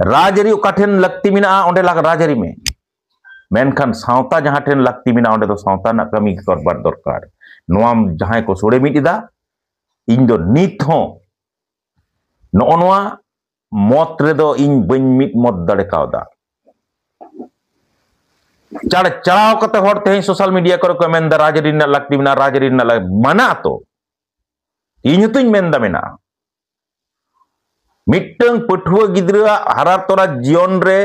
ᱨᱟᱡᱽᱟᱹᱨᱤ ᱚᱠᱟ ᱴᱷᱮᱱ ᱞᱟᱹᱠᱛᱤ ᱢᱮᱱᱟᱜᱼᱟ, ᱚᱸᱰᱮ ᱞᱟᱜ-, ᱨᱟᱡᱽᱟᱹᱨᱤ ᱢᱮ, ᱢᱮᱱᱠᱷᱟᱱ ᱥᱟᱶᱛᱟ ᱡᱟᱦᱟᱸ ᱴᱷᱮᱱ ᱞᱟᱹᱠᱛᱤ ᱢᱮᱱᱟᱜᱼᱟ, ᱚᱸᱰᱮ ᱫᱚ ᱥᱟᱶᱛᱟ ᱨᱮᱱᱟᱜ ᱠᱟᱹᱢᱤ ᱠᱟᱨᱵᱟᱨ ᱫᱚᱨᱠᱟᱨ᱾ ᱱᱚᱣᱟ ᱡᱟᱦᱟᱸᱭ ᱠᱚ ᱥᱚᱲᱮ ᱢᱤᱫ ᱮᱫᱟ, ᱤᱧ ᱫᱚ ᱱᱤᱛ ᱦᱚᱸ ᱱᱚᱜᱼᱚ ᱱᱚᱣᱟ ᱢᱚᱛ ᱨᱮᱫᱚ ᱤᱧ ᱵᱟᱹᱧ ᱢᱤᱫ ᱢᱚᱛ ᱫᱟᱲᱮ ᱠᱟᱣᱫᱟ᱾ ᱪᱟᱲ ᱪᱟᱲᱟᱣ ᱠᱟᱛᱮ ᱦᱚᱲ ᱛᱮᱦᱮᱧ ᱥᱳᱥᱟᱞ ᱢᱤᱰᱤᱭᱟ ᱠᱚᱨᱮ ᱠᱚ ᱢᱮᱱᱫᱟ, "ᱨᱟᱡᱽᱟᱹᱨᱤ ᱨᱮᱱᱟᱜ ᱞᱟᱹᱠᱛᱤ ᱢᱮᱱᱟᱜᱼᱟ, ᱨᱟᱡᱽᱟᱹᱨᱤ ᱨᱮᱱᱟᱜ ᱞᱟᱹᱠ-," ᱢᱟᱱᱟ ᱛᱚ, ᱤᱧ ᱦᱚᱸᱛᱚᱧ ᱢᱮᱱᱫᱟ ᱢᱮᱱᱟᱜᱼᱟ᱾ ᱢᱤᱫᱴᱟᱝ ᱯᱟᱹᱴᱷᱩᱣᱟᱹ ᱜᱤᱫᱽᱨᱟᱹᱣᱟᱜ ᱦᱟᱨᱟ ᱛᱚᱨᱟ ᱡᱤᱭᱚᱱ ᱨᱮ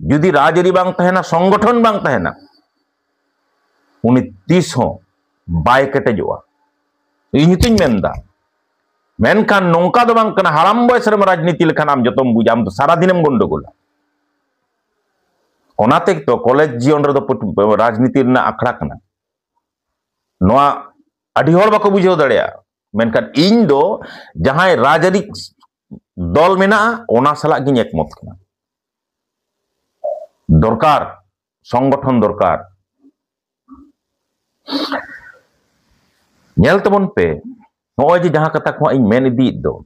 ᱡᱩᱫᱤ ᱨᱟᱡᱽᱟᱹᱨᱤ ᱵᱟᱝ ᱛᱟᱦᱮᱱᱟ, ᱥᱚᱝᱜᱚᱴᱷᱚᱱ ᱵᱟᱝ ᱛᱟᱦᱮᱱᱟ, ᱩᱱᱤ ᱛᱤᱥ ᱦᱚᱸ ᱵᱟᱭ ᱠᱮᱴᱮᱡᱚᱜᱼᱟ᱾ ᱤᱧ ᱦᱚᱸᱛᱚᱧ ᱢᱮᱱᱫᱟ, ᱢᱮᱱᱠᱷᱟᱱ ᱱᱚᱝᱠᱟ ᱫᱚ ᱵᱟᱝ ᱠᱟᱱᱟ, ᱦᱟᱲᱟᱢ ᱵᱚᱭᱮᱥ ᱨᱮᱢ ᱨᱟᱡᱽᱱᱤᱛᱤ ᱞᱮᱠᱷᱟᱱ ᱟᱢ ᱡᱚᱛᱚᱢ ᱵᱩᱡᱟ, ᱟᱢ ᱫᱚ ᱥᱟᱨᱟᱫᱤᱱᱮᱢ ᱜᱚᱱᱰᱚᱜᱳᱞᱟ᱾ ᱚᱱᱟ ᱛᱮᱜᱮ ᱛᱚ ᱠᱚᱞᱮᱡᱽ ᱡᱤᱭᱚᱱ ᱨᱮᱫᱚ ᱯᱟᱹᱴ-, ᱨᱟᱡᱽᱱᱤᱛᱤ ᱨᱮᱱᱟᱜ ᱟᱠᱷᱲᱟ ᱠᱟᱱᱟ᱾ ᱱᱚᱣᱟ ᱟᱹᱰᱤ ᱦᱚᱲ ᱵᱟᱠᱚ ᱵᱩᱡᱷᱟᱹᱣ ᱫᱟᱲᱮᱭᱟᱜᱼᱟ, ᱢᱮᱱᱠᱷᱟᱱ ᱤᱧ ᱫᱚ ᱡᱟᱦᱟᱸᱭ ᱨᱟᱡᱽᱟᱹᱨᱤ ᱫᱚᱞ ᱢᱮᱱᱟᱜᱼᱟ, ᱚᱱᱟ ᱥᱟᱞᱟᱜ ᱜᱤᱧ ᱮᱠᱢᱚᱛ ᱠᱟᱱᱟ᱾ ᱫᱚᱨᱠᱟᱨ, ᱥᱚᱝᱜᱚᱴᱷᱚᱱ ᱫᱚᱨᱠᱟᱨ᱾ ᱧᱮᱞ ᱛᱟᱵᱚᱱ ᱯᱮ, ᱱᱚᱜᱼᱚᱭ ᱡᱮ ᱡᱟᱦᱟᱸ ᱠᱟᱛᱷᱟ ᱠᱚ ᱦᱟᱸᱜ ᱤᱧ ᱢᱮᱱ ᱤᱫᱤᱭᱮᱫ ᱫᱚ,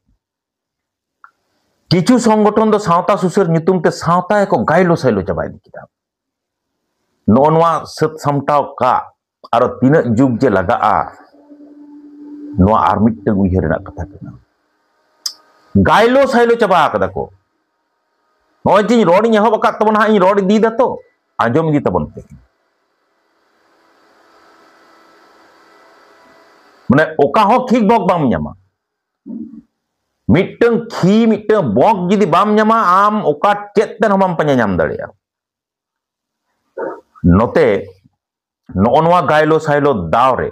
ᱠᱤᱪᱷᱩ ᱥᱚᱝᱜᱚᱴᱷᱚᱱ ᱫᱚ ᱥᱟᱶᱛᱟ ᱥᱩᱥᱟᱹᱨ ᱧᱩᱛᱩᱢ ᱛᱮ ᱥᱟᱶᱛᱟ ᱜᱮᱠᱚ ᱜᱟᱭᱞᱳ ᱥᱟᱭᱞᱳ ᱪᱟᱵᱟ ᱤᱫᱤ ᱠᱮᱫᱟ᱾ ᱱᱚᱜᱼᱚ ᱱᱚᱣᱟ ᱥᱟᱹᱛ ᱥᱟᱢᱴᱟᱣ ᱠᱟᱜ ᱟᱨᱚ ᱛᱤᱱᱟᱹᱜ ᱡᱩᱜᱽ ᱡᱮ ᱞᱟᱜᱟᱜᱼᱟ, ᱱᱚᱣᱟ ᱟᱨ ᱢᱤᱫᱴᱟᱝ ᱩᱭᱦᱟᱹᱨ ᱨᱮᱱᱟᱜ ᱠᱟᱛᱷᱟ ᱠᱟᱱᱟ᱾ ᱜᱟᱭᱞᱳ ᱥᱟᱭᱞᱳ ᱪᱟᱵᱟ ᱠᱟᱫᱟ ᱠᱚ᱾ ᱱᱚᱜᱼᱚᱭ ᱡᱮ ᱤᱧ ᱨᱚᱲᱤᱧ ᱮᱦᱚᱵ ᱟᱠᱟᱫ ᱛᱟᱵᱚᱱᱟ ᱦᱟᱸᱜ, ᱤᱧ ᱨᱚᱲ ᱤᱫᱤᱭᱮᱫᱟ ᱛᱚ, ᱟᱸᱡᱚᱢ ᱤᱫᱤ ᱛᱟᱵᱚᱱ ᱯᱮ᱾ ᱢᱟᱱᱮ ᱚᱠᱟ ᱦᱚᱸ ᱠᱷᱤᱠ ᱵᱚᱠ ᱵᱟᱢ ᱧᱟᱢᱟ᱾ ᱢᱤᱫᱴᱟᱝ ᱠᱷᱤ, ᱢᱤᱫᱴᱟᱝ ᱵᱚᱠ ᱡᱩᱫᱤ ᱵᱟᱢ ᱧᱟᱢᱟ, ᱟᱢ ᱚᱠᱟ ᱪᱮᱫ ᱛᱮ ᱦᱚᱸ ᱵᱟᱢ ᱯᱟᱸᱡᱟ ᱧᱟᱢ ᱫᱟᱲᱮᱭᱟᱜᱼᱟ᱾ ᱱᱚᱛᱮ ᱱᱚᱜᱼᱚ ᱱᱚᱣᱟ ᱜᱟᱭᱞᱳ ᱥᱟᱭᱞᱳ ᱫᱟᱣ ᱨᱮ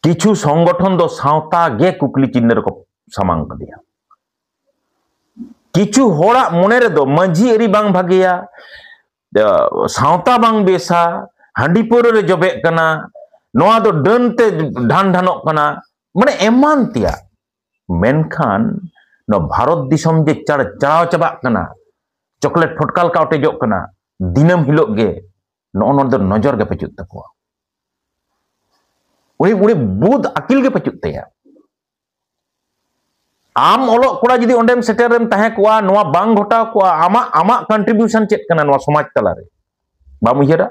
ᱠᱤᱪᱷᱩ ᱥᱚᱝᱜᱚᱴᱷᱚᱱ ᱫᱚ ᱥᱟᱶᱛᱟ ᱜᱮ ᱠᱩᱠᱞᱤ ᱪᱤᱱᱦᱟᱹ ᱨᱮᱠᱚ ᱥᱟᱢᱟᱝ ᱠᱟᱫᱮᱭᱟ᱾ ᱠᱤᱪᱷᱩ ᱦᱚᱲᱟᱜ ᱢᱚᱱᱮ ᱨᱮᱫᱚ ᱢᱟᱹᱡᱷᱤ ᱟᱹᱨᱤ ᱵᱟᱝ ᱵᱷᱟᱜᱮᱭᱟ, ᱥᱟᱶᱛᱟ ᱵᱟᱝ ᱵᱮᱥᱟ, ᱦᱟᱺᱰᱤ ᱯᱟᱹᱣᱨᱟᱹ ᱨᱮ ᱡᱚᱵᱮᱜ ᱠᱟᱱᱟ, ᱱᱚᱣᱟ ᱫᱚ ᱰᱟᱹᱱ ᱛᱮ ᱰᱷᱟᱱ ᱰᱷᱟᱱᱚᱜ ᱠᱟᱱᱟ, ᱢᱟᱱᱮ ᱮᱢᱟᱱ ᱛᱮᱭᱟᱜ᱾ ᱢᱮᱱᱠᱷᱟᱱ ᱱᱚᱣᱟ ᱵᱷᱟᱨᱚᱛ ᱫᱤᱥᱚᱢ ᱡᱮ ᱪᱟᱲ ᱪᱟᱲᱟᱣ ᱪᱟᱵᱟᱜ ᱠᱟᱱᱟ, ᱪᱚᱠᱞᱮᱴ ᱯᱷᱚᱴᱠᱟ ᱞᱮᱠᱟ ᱚᱴᱮᱡᱚᱜ ᱠᱟᱱᱟ, ᱫᱤᱱᱟᱹᱢ ᱦᱤᱞᱳᱜ ᱜᱮ, ᱱᱚᱜᱼᱚ ᱱᱚᱣᱟ ᱫᱚ ᱱᱚᱡᱚᱨ ᱜᱮ ᱯᱟᱹᱪᱩᱜ ᱛᱟᱠᱚᱣᱟ᱾ ᱩᱱᱤ ᱩᱱᱤ ᱵᱩᱫ ᱟᱹᱠᱤᱞ ᱜᱮ ᱯᱟᱹᱪᱩᱜ ᱛᱟᱭᱟ᱾ ᱟᱢ ᱚᱞᱚᱜ ᱠᱚᱲᱟ ᱡᱩᱫᱤ ᱚᱸᱰᱮᱢ ᱥᱮᱴᱮᱨ ᱨᱮᱢ ᱛᱟᱦᱮᱸ ᱠᱚᱜᱼᱟ, ᱱᱚᱣᱟ ᱵᱟᱝ ᱜᱷᱚᱴᱟᱣ ᱠᱚᱜᱼᱟ, ᱟᱢᱟᱜ ᱟᱢᱟᱜ ᱠᱚᱱᱴᱨᱤᱵᱤᱭᱩᱥᱚᱱ ᱪᱮᱫ ᱠᱟᱱᱟ ᱱᱚᱣᱟ ᱥᱚᱢᱟᱡᱽ ᱛᱟᱞᱟᱨᱮ? ᱵᱟᱢ ᱩᱭᱦᱟᱹᱨᱟ?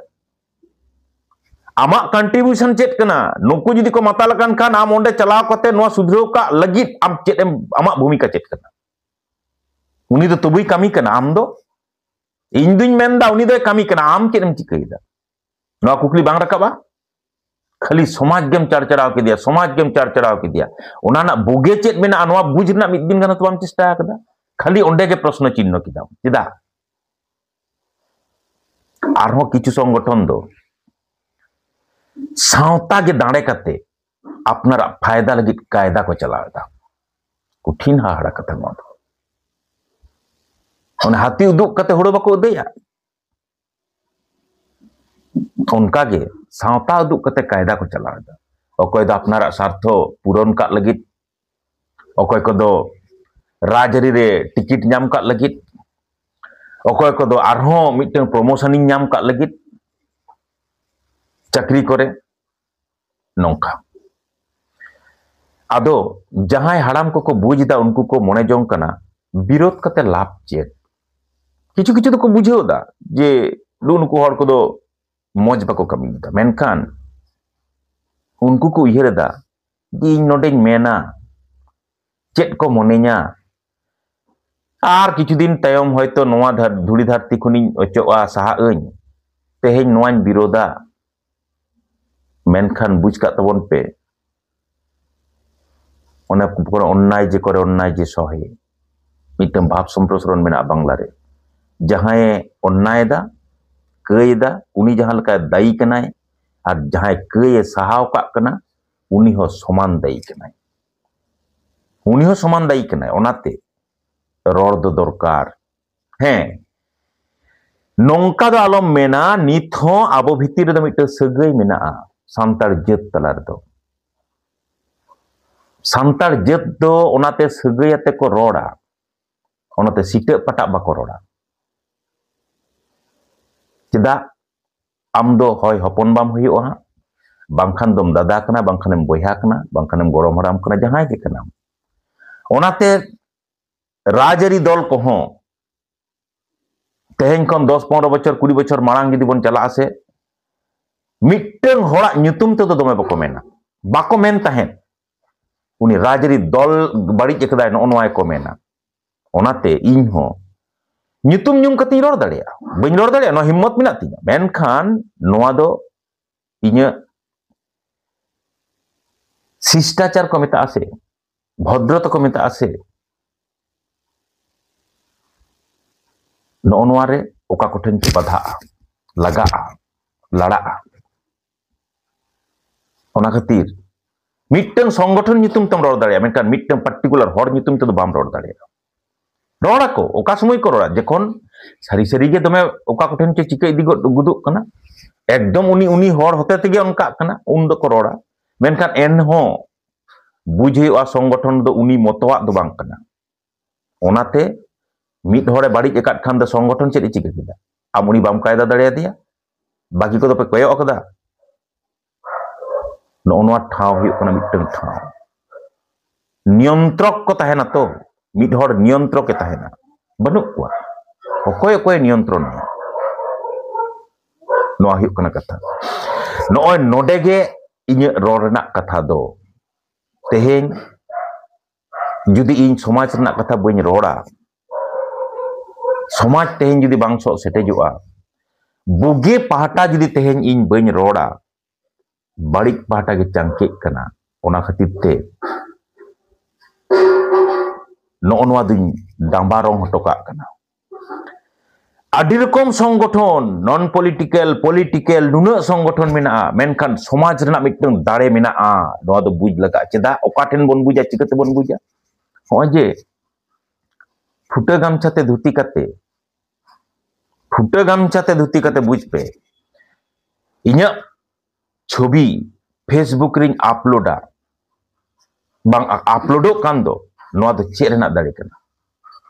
ᱟᱢᱟᱜ ᱠᱚᱱᱴᱨᱤᱵᱤᱭᱩᱥᱚᱱ ᱪᱮᱫ ᱠᱟᱱᱟ? ᱱᱩᱠᱩ ᱡᱩᱫᱤ ᱠᱚ ᱢᱟᱛᱟᱞ ᱟᱠᱟᱱ ᱠᱷᱟᱱ, ᱟᱢ ᱚᱸᱰᱮ ᱪᱟᱞᱟᱣ ᱠᱟᱛᱮ ᱱᱚᱣᱟ ᱥᱩᱫᱷᱨᱟᱹᱣ ᱠᱟᱜ ᱞᱟᱹᱜᱤᱫ ᱟᱢ ᱪᱮᱫ ᱮᱢ, ᱟᱢᱟᱜ ᱵᱷᱩᱢᱤᱠᱟ ᱪᱮᱫ ᱠᱟᱱᱟ? ᱩᱱᱤ ᱫᱚ ᱛᱚᱵᱩᱭ ᱠᱟᱹᱢᱤ ᱠᱟᱱᱟ, ᱟᱢ ᱫᱚ? ᱤᱧ ᱫᱩᱧ ᱢᱮᱱᱫᱟ ᱩᱱᱤ ᱫᱚᱭ ᱠᱟᱹᱢᱤ ᱠᱟᱱᱟ, ᱟᱢ ᱪᱮᱫ ᱮᱢ ᱪᱤᱠᱟᱹᱭᱮᱫᱟ? ᱱᱚᱣᱟ ᱠᱩᱠᱞᱤ ᱵᱟᱝ ᱨᱟᱠᱟᱵᱼᱟ? ᱠᱷᱟᱹᱞᱤ ᱥᱚᱢᱟᱡᱽ ᱜᱮᱢ ᱪᱟᱨᱪᱟᱲᱟᱣ ᱠᱮᱫᱮᱭᱟ, ᱥᱚᱢᱟᱡᱽ ᱜᱮᱢ ᱪᱟᱨᱪᱟᱲᱟᱣ ᱠᱮᱫᱮᱭᱟ᱾ ᱚᱱᱟ ᱨᱮᱱᱟᱜ ᱵᱩᱜᱮ ᱪᱮᱫ ᱢᱮᱱᱟᱜᱼᱟ, ᱱᱚᱣᱟ ᱵᱩᱡᱽ ᱨᱮᱱᱟᱜ ᱢᱤᱫ ᱫᱤᱱ ᱜᱟᱱ ᱦᱚᱸᱛᱚ ᱵᱟᱢ ᱪᱮᱥᱴᱟ ᱟᱠᱟᱫᱟ᱾ ᱠᱷᱟᱹᱞᱤ ᱚᱸᱰᱮ ᱜᱮ ᱯᱨᱚᱥᱱᱚ ᱪᱤᱱᱦᱚ ᱠᱮᱫᱟᱢ᱾ ᱪᱮᱫᱟᱜ? ᱟᱨᱦᱚᱸ ᱠᱤᱪᱷᱩ ᱥᱚᱝᱜᱚᱴᱷᱚᱱ ᱫᱚ ᱥᱟᱶᱛᱟ ᱜᱮ ᱫᱟᱲᱮ ᱠᱟᱛᱮ ᱟᱯᱱᱟᱨᱟᱜ ᱯᱷᱟᱭᱫᱟ ᱞᱟᱹᱜᱤᱫ ᱠᱟᱭᱫᱟ ᱠᱚ ᱪᱟᱞᱟᱣ ᱮᱫᱟ᱾ ᱠᱚᱴᱷᱤᱱ ᱦᱟᱦᱟᱲᱟ ᱠᱟᱛᱷᱟ ᱱᱚᱣᱟ ᱫᱚ᱾ ᱚᱱᱟ ᱦᱟᱹᱛᱤ ᱩᱫᱩᱜ ᱠᱟᱛᱮ ᱦᱩᱲᱩ ᱵᱟᱠᱚ ᱟᱹᱫᱟᱹᱭᱟ, ᱚᱱᱠᱟᱜᱮ ᱥᱟᱶᱛᱟ ᱩᱫᱩᱜ ᱠᱟᱛᱮ ᱠᱟᱭᱫᱟ ᱠᱚ ᱪᱟᱞᱟᱣ ᱮᱫᱟ᱾ ᱚᱠᱚᱭ ᱫᱚ ᱟᱯᱱᱟᱨᱟᱜ ᱥᱟᱨᱛᱷᱚ ᱯᱩᱨᱚᱱ ᱠᱟᱜ ᱞᱟᱹᱜᱤᱫ, ᱚᱠᱚᱭ ᱠᱚᱫᱚ ᱨᱟᱡᱽᱟᱹᱨᱤ ᱨᱮ ᱴᱤᱠᱤᱴ ᱧᱟᱢ ᱠᱟᱜ ᱞᱟᱹᱜᱤᱫ, ᱚᱠᱚᱭ ᱠᱚᱫᱚ ᱟᱨᱦᱚᱸ ᱢᱤᱫᱴᱟᱝ ᱯᱨᱚᱢᱳᱥᱚᱱᱤᱧ ᱧᱟᱢ ᱠᱟᱜ ᱞᱟᱹᱜᱤᱫ ᱪᱟᱹᱠᱨᱤ ᱠᱚᱨᱮ, ᱱᱚᱝᱠᱟ᱾ ᱟᱫᱚ ᱡᱟᱦᱟᱸᱭ ᱦᱟᱲᱟᱢ ᱠᱚᱠᱚ ᱵᱩᱡᱽ ᱮᱫᱟ, ᱩᱱᱠᱩ ᱠᱚ ᱢᱚᱱᱮ ᱡᱚᱝ ᱠᱟᱱᱟ, ᱵᱤᱨᱳᱫ ᱠᱟᱛᱮ ᱞᱟᱵᱷ ᱪᱮᱫ? ᱠᱤᱪᱷᱩ ᱠᱤᱪᱷᱩ ᱫᱚᱠᱚ ᱵᱩᱡᱷᱟᱹᱣ ᱮᱫᱟ ᱡᱮ ᱱᱩᱜᱼᱩ ᱱᱩᱠᱩ ᱦᱚᱲ ᱠᱚᱫᱚ ᱢᱚᱡᱽ ᱵᱟᱠᱚ ᱠᱟᱹᱢᱤᱭᱮᱫᱟ, ᱢᱮᱱᱠᱷᱟᱱ ᱩᱱᱠᱩ ᱠᱚ ᱩᱭᱦᱟᱹᱨ ᱮᱫᱟ ᱡᱮ ᱤᱧ ᱱᱚᱰᱮᱧ ᱢᱮᱱᱟ, ᱪᱮᱫ ᱠᱚ ᱢᱚᱱᱮᱧᱟ, ᱟᱨ ᱠᱤᱪᱷᱩ ᱫᱤᱱ ᱛᱟᱭᱚᱢ ᱦᱚᱭᱛᱚ ᱱᱚᱣᱟ ᱫᱷᱟᱨ-, ᱫᱷᱩᱲᱤ ᱫᱷᱟᱹᱨᱛᱤ ᱠᱷᱚᱱᱤᱧ ᱚᱪᱚᱜᱼᱟ, ᱥᱟᱦᱟᱜ ᱟᱹᱧ, ᱛᱮᱦᱮᱧ ᱱᱚᱣᱟᱧ ᱵᱤᱨᱳᱫᱟ, ᱢᱮᱱᱠᱷᱟᱱ ᱵᱩᱡᱽ ᱠᱟᱜ ᱛᱟᱵᱚᱱ ᱯᱮ, ᱚᱱᱮ ᱠᱚ ᱚᱱᱱᱟᱭ ᱡᱮ ᱠᱚᱨᱮ ᱚᱱᱱᱟᱭ ᱡᱮ ᱥᱚᱦᱮ, ᱢᱤᱫᱴᱟᱝ ᱵᱷᱟᱵᱽ ᱥᱚᱢᱯᱨᱚᱥᱚᱨᱚᱱ ᱢᱮᱱᱟᱜᱼᱟ ᱵᱟᱝᱞᱟ ᱨᱮ᱾ ᱡᱟᱦᱟᱸᱭᱮ ᱚᱱᱱᱟᱭᱮᱫᱟ, ᱠᱟᱹᱭᱮᱫᱟ, ᱩᱱᱤ ᱡᱟᱦᱟᱸ ᱞᱮᱠᱟᱭ ᱫᱟᱭᱤ ᱠᱟᱱᱟᱭ, ᱟᱨ ᱡᱟᱦᱟᱸᱭ ᱠᱟᱹᱭᱮ ᱥᱟᱦᱟᱣ ᱠᱟᱜ ᱠᱟᱱᱟ, ᱩᱱᱤ ᱦᱚᱸ ᱥᱚᱢᱟᱱ ᱫᱟᱭᱤ ᱠᱟᱱᱟᱭ᱾ ᱩᱱᱤ ᱦᱚᱸ ᱥᱚᱢᱟᱱ ᱫᱟᱭᱤ ᱠᱟᱱᱟᱭ᱾ ᱚᱱᱟᱛᱮ ᱨᱚᱲ ᱫᱚ ᱫᱚᱨᱠᱟᱨ᱾ ᱦᱮᱸ, ᱱᱚᱝᱠᱟ ᱫᱚ ᱟᱞᱚᱢ ᱢᱮᱱᱟ, ᱱᱤᱛ ᱦᱚᱸ ᱟᱵᱚ ᱵᱷᱤᱛᱤᱨ ᱨᱮᱫᱚ ᱢᱤᱫᱴᱟᱝ ᱥᱟᱹᱜᱟᱹᱭ ᱢᱮᱱᱟᱜᱼᱟ ᱥᱟᱱᱛᱟᱲ ᱡᱟᱹᱛ ᱛᱟᱞᱟ ᱨᱮᱫᱚ᱾ ᱥᱟᱱᱛᱟᱲ ᱡᱟᱹᱛ ᱫᱚ ᱚᱱᱟᱛᱮ ᱥᱟᱹᱜᱟᱹᱭ ᱟᱛᱮ ᱠᱚ ᱨᱚᱲᱟ, ᱚᱱᱟᱛᱮ ᱥᱤᱴᱟᱹᱜ ᱯᱟᱴᱟᱜ ᱵᱟᱠᱚ ᱨᱚᱲᱟ᱾ ᱪᱮᱫᱟᱜ? ᱟᱢ ᱫᱚ ᱦᱚᱭ ᱦᱚᱯᱚᱱ ᱵᱟᱢ ᱦᱩᱭᱩᱜᱼᱟ ᱦᱟᱸᱜ, ᱵᱟᱝᱠᱷᱟᱱ ᱫᱚᱢ ᱫᱟᱫᱟ ᱠᱟᱱᱟ, ᱵᱟᱝᱠᱷᱟᱱᱮᱢ ᱵᱚᱭᱦᱟ ᱠᱟᱱᱟ, ᱵᱟᱝᱠᱷᱟᱱᱮᱢ ᱜᱚᱲᱚᱢ ᱦᱟᱲᱟᱢ ᱠᱟᱱᱟ, ᱡᱟᱦᱟᱸᱭ ᱜᱮ ᱠᱟᱱᱟᱢ᱾ ᱚᱱᱟᱛᱮ ᱨᱟᱡᱽᱟᱹᱨᱤ ᱫᱚᱞ ᱠᱚᱦᱚᱸ ᱛᱮᱦᱮᱧ ᱠᱷᱚᱱ ᱫᱚᱥ ᱯᱚᱱᱨᱚ ᱵᱚᱪᱷᱚᱨ, ᱠᱩᱲᱤ ᱵᱚᱪᱷᱚᱨ ᱢᱟᱲᱟᱝ ᱡᱩᱫᱤ ᱵᱚᱱ ᱪᱟᱞᱟᱜᱼᱟ ᱥᱮ, ᱢᱤᱫᱴᱟᱝ ᱦᱚᱲᱟᱜ ᱧᱩᱛᱩᱢ ᱛᱮᱫᱚ ᱫᱚᱢᱮ ᱵᱟᱠᱚ ᱢᱮᱱᱟ, ᱵᱟᱠᱚ ᱢᱮᱱ ᱛᱟᱦᱮᱸᱫ, "ᱩᱱᱤ ᱨᱟᱡᱽᱟᱹᱨᱤ ᱫᱚᱞ ᱵᱟᱹᱲᱤᱡ ᱟᱠᱟᱫᱟᱭ", ᱱᱚᱜᱼᱚ ᱱᱚᱣᱟ ᱜᱮᱠᱚ ᱢᱮᱱᱟ᱾ ᱚᱱᱟᱛᱮ ᱤᱧ ᱦᱚᱸ ᱧᱩᱛᱩᱢ ᱧᱩᱢ ᱠᱟᱛᱮᱧ ᱨᱚᱲ ᱫᱟᱲᱮᱭᱟᱜᱼᱟ, ᱵᱟᱹᱧ ᱨᱚᱲ ᱫᱟᱲᱮᱭᱟᱜᱼᱟ, ᱱᱚᱣᱟ ᱦᱤᱢᱢᱚᱛ ᱢᱮᱱᱟᱜ ᱛᱤᱧᱟ, ᱢᱮᱱᱠᱷᱟᱱ ᱱᱚᱣᱟ ᱫᱚ ᱤᱧᱟᱹᱜ ᱥᱤᱥᱴᱟᱪᱟᱨ ᱠᱚ ᱢᱮᱛᱟᱜᱼᱟ ᱥᱮ, ᱵᱷᱚᱫᱨᱚᱛᱟ ᱠᱚ ᱢᱮᱛᱟᱜᱼᱟ ᱥᱮ, ᱱᱚᱜᱼᱚ ᱱᱚᱣᱟ ᱨᱮ ᱚᱠᱟ ᱠᱚᱴᱷᱮᱱ ᱪᱚ ᱵᱟᱫᱷᱟᱜᱼᱟ, ᱞᱟᱜᱟᱜᱼᱟ, ᱞᱟᱲᱟᱜᱼᱟ᱾ ᱚᱱᱟ ᱠᱷᱟᱹᱛᱤᱨ ᱢᱤᱫᱴᱟᱝ ᱥᱚᱝᱜᱚᱴᱷᱚᱱ ᱧᱩᱛᱩᱢ ᱛᱮᱢ ᱨᱚᱲ ᱫᱟᱲᱮᱭᱟᱜᱼᱟ, ᱢᱮᱱᱠᱷᱟᱱ ᱢᱤᱫᱴᱟᱝ ᱯᱟᱨᱴᱤᱠᱩᱞᱟᱨ ᱦᱚᱲ ᱧᱩᱛᱩᱢ ᱛᱮᱫᱚ ᱵᱟᱢ ᱨᱚᱲ ᱫᱟᱲᱮᱭᱟᱜᱼᱟ᱾ ᱨᱚᱲ ᱟᱠᱚ, ᱚᱠᱟ ᱥᱚᱢᱚᱭ ᱠᱚ ᱨᱚᱲᱟ, ᱡᱚᱠᱷᱚᱱ ᱥᱟᱹᱨᱤ ᱥᱟᱹᱨᱤ ᱜᱮ ᱫᱚᱢᱮ ᱚᱠᱟ ᱠᱚᱴᱷᱮᱱ ᱪᱚ ᱪᱤᱠᱟᱹ ᱤᱫᱤ ᱜᱚᱫ ᱜᱚᱫᱚᱜ ᱠᱟᱱᱟ, ᱮᱠᱫᱚᱢ ᱩᱱᱤ, ᱩᱱᱤ ᱦᱚᱲ ᱦᱚᱛᱮ ᱛᱮᱜᱮ ᱚᱱᱠᱟᱜ ᱠᱟᱱᱟ, ᱩᱱ ᱫᱚᱠᱚ ᱨᱚᱲᱟ᱾ ᱢᱮᱱᱠᱷᱟᱱ ᱮᱱᱦᱚᱸ ᱵᱩᱡᱽ ᱦᱩᱭᱩᱜᱼᱟ, ᱥᱚᱝᱜᱚᱴᱷᱚᱱ ᱫᱚ ᱩᱱᱤ ᱢᱚᱛᱚᱣᱟᱜ ᱫᱚ ᱵᱟᱝ ᱠᱟᱱᱟ᱾ ᱚᱱᱟᱛᱮ ᱢᱤᱫ ᱦᱚᱲᱮ ᱵᱟᱹᱲᱤᱡ ᱟᱠᱟᱫ ᱠᱷᱟᱱ ᱫᱚ ᱥᱚᱝᱜᱚᱴᱷᱚᱱ ᱪᱮᱫ ᱮ ᱪᱤᱠᱟᱹ ᱠᱮᱫᱟ? ᱟᱢ ᱩᱱᱤ ᱵᱟᱢ ᱠᱟᱭᱫᱟ ᱫᱟᱲᱮᱭᱟᱫᱮᱭᱟ? ᱵᱟᱹᱠᱤ ᱠᱚᱫᱚ ᱯᱮ ᱠᱚᱭᱚᱜ ᱟᱠᱟᱫᱟ? ᱱᱚᱜᱼᱚ ᱱᱚᱣᱟ ᱴᱷᱟᱶ ᱦᱩᱭᱩᱜ ᱠᱟᱱᱟ ᱢᱤᱫᱴᱟᱝ ᱴᱷᱟᱶ᱾ ᱱᱤᱭᱚᱱᱛᱨᱚᱠ ᱠᱚ ᱛᱟᱦᱮᱱᱟ ᱛᱚ, ᱢᱤᱫ ᱦᱚᱲ ᱱᱤᱭᱚᱱᱛᱨᱚᱠ ᱮ ᱛᱟᱦᱮᱱᱟ, ᱵᱟᱹᱱᱩᱜ ᱠᱚᱣᱟ᱾ ᱚᱠᱚᱭ ᱚᱠᱚᱭ ᱱᱤᱭᱚᱱᱛᱨᱚᱱ ᱢᱮᱭᱟ? ᱱᱚᱣᱟ ᱦᱩᱭᱩᱜ ᱠᱟᱱᱟ ᱠᱟᱛᱷᱟ᱾ ᱱᱚᱜᱼᱚᱭ ᱱᱚᱰᱮ ᱜᱮ ᱤᱧᱟᱹᱜ ᱨᱚᱲ ᱨᱮᱱᱟᱜ ᱠᱟᱛᱷᱟ ᱫᱚ᱾ ᱛᱮᱦᱮᱧ ᱡᱩᱫᱤ ᱤᱧ ᱥᱚᱢᱟᱡᱽ ᱨᱮᱱᱟᱜ ᱠᱟᱛᱷᱟ ᱵᱟᱹᱧ ᱨᱚᱲᱟ, ᱥᱚᱢᱟᱡᱽ ᱛᱮᱦᱮᱧ ᱡᱩᱫᱤ ᱵᱟᱝ ᱥᱚᱜ ᱥᱮᱴᱮᱡᱚᱜᱼᱟ, ᱵᱩᱜᱤ ᱯᱟᱦᱴᱟ ᱡᱩᱫᱤ ᱛᱮᱦᱮᱧ ᱤᱧ ᱵᱟᱹᱧ ᱨᱚᱲᱟ, ᱵᱟᱹᱲᱤᱡ ᱯᱟᱦᱴᱟ ᱜᱮ ᱪᱟᱝᱠᱮᱜ ᱠᱟᱱᱟ᱾ ᱚᱱᱟ ᱠᱷᱟᱹᱛᱤᱨ ᱛᱮ ᱱᱚᱜᱼᱚ ᱱᱚᱣᱟ ᱫᱩᱧ ᱰᱟᱢᱵᱟᱨᱚᱝ ᱦᱚᱴᱚ ᱠᱟᱜ ᱠᱟᱱᱟ᱾ ᱟᱹᱰᱤ ᱨᱚᱠᱚᱢ ᱥᱚᱝᱜᱚᱴᱷᱚᱱ, ᱱᱚᱱ ᱯᱚᱞᱤᱴᱤᱠᱮᱞ, ᱯᱚᱞᱤᱴᱤᱠᱮᱞ, ᱱᱩᱱᱟᱹᱜ ᱥᱚᱝᱜᱚᱴᱷᱚᱱ ᱢᱮᱱᱟᱜᱼᱟ, ᱢᱮᱱᱠᱷᱟᱱ ᱥᱚᱢᱟᱡᱽ ᱨᱮᱱᱟᱜ ᱢᱤᱫᱴᱟᱝ ᱫᱟᱲᱮ ᱢᱮᱱᱟᱜᱼᱟ᱾ ᱱᱚᱣᱟ ᱫᱚ ᱵᱩᱡᱽ ᱞᱟᱜᱟᱜᱼᱟ᱾ ᱪᱮᱫᱟᱜ? ᱚᱠᱟ ᱴᱷᱮᱱ ᱵᱚᱱ ᱵᱩᱡᱟ, ᱪᱤᱠᱟᱹ ᱛᱮᱵᱚᱱ ᱵᱩᱡᱟ? ᱱᱚᱜᱼᱚᱭ ᱡᱮ ᱯᱷᱩᱴᱟᱹ ᱜᱟᱢᱪᱷᱟ ᱛᱮ ᱫᱷᱩᱛᱤ ᱠᱟᱛᱮ, ᱯᱷᱩᱴᱟᱹ ᱜᱟᱢᱪᱷᱟ ᱛᱮ ᱫᱷᱩᱛᱤ ᱠᱟᱛᱮ, ᱵᱩᱡᱽ ᱯᱮ, ᱤᱧᱟᱹᱜ ᱪᱷᱚᱵᱤ Facebook ᱨᱤᱧ ᱟᱯᱞᱳᱰᱟ, ᱵᱟᱝ ᱟ-, ᱟᱯᱞᱳᱰᱚᱜ ᱠᱟᱱ ᱫᱚ, ᱱᱚᱣᱟ ᱫᱚ ᱪᱮᱫ ᱨᱮᱱᱟᱜ ᱫᱟᱲᱮ ᱠᱟᱱᱟ?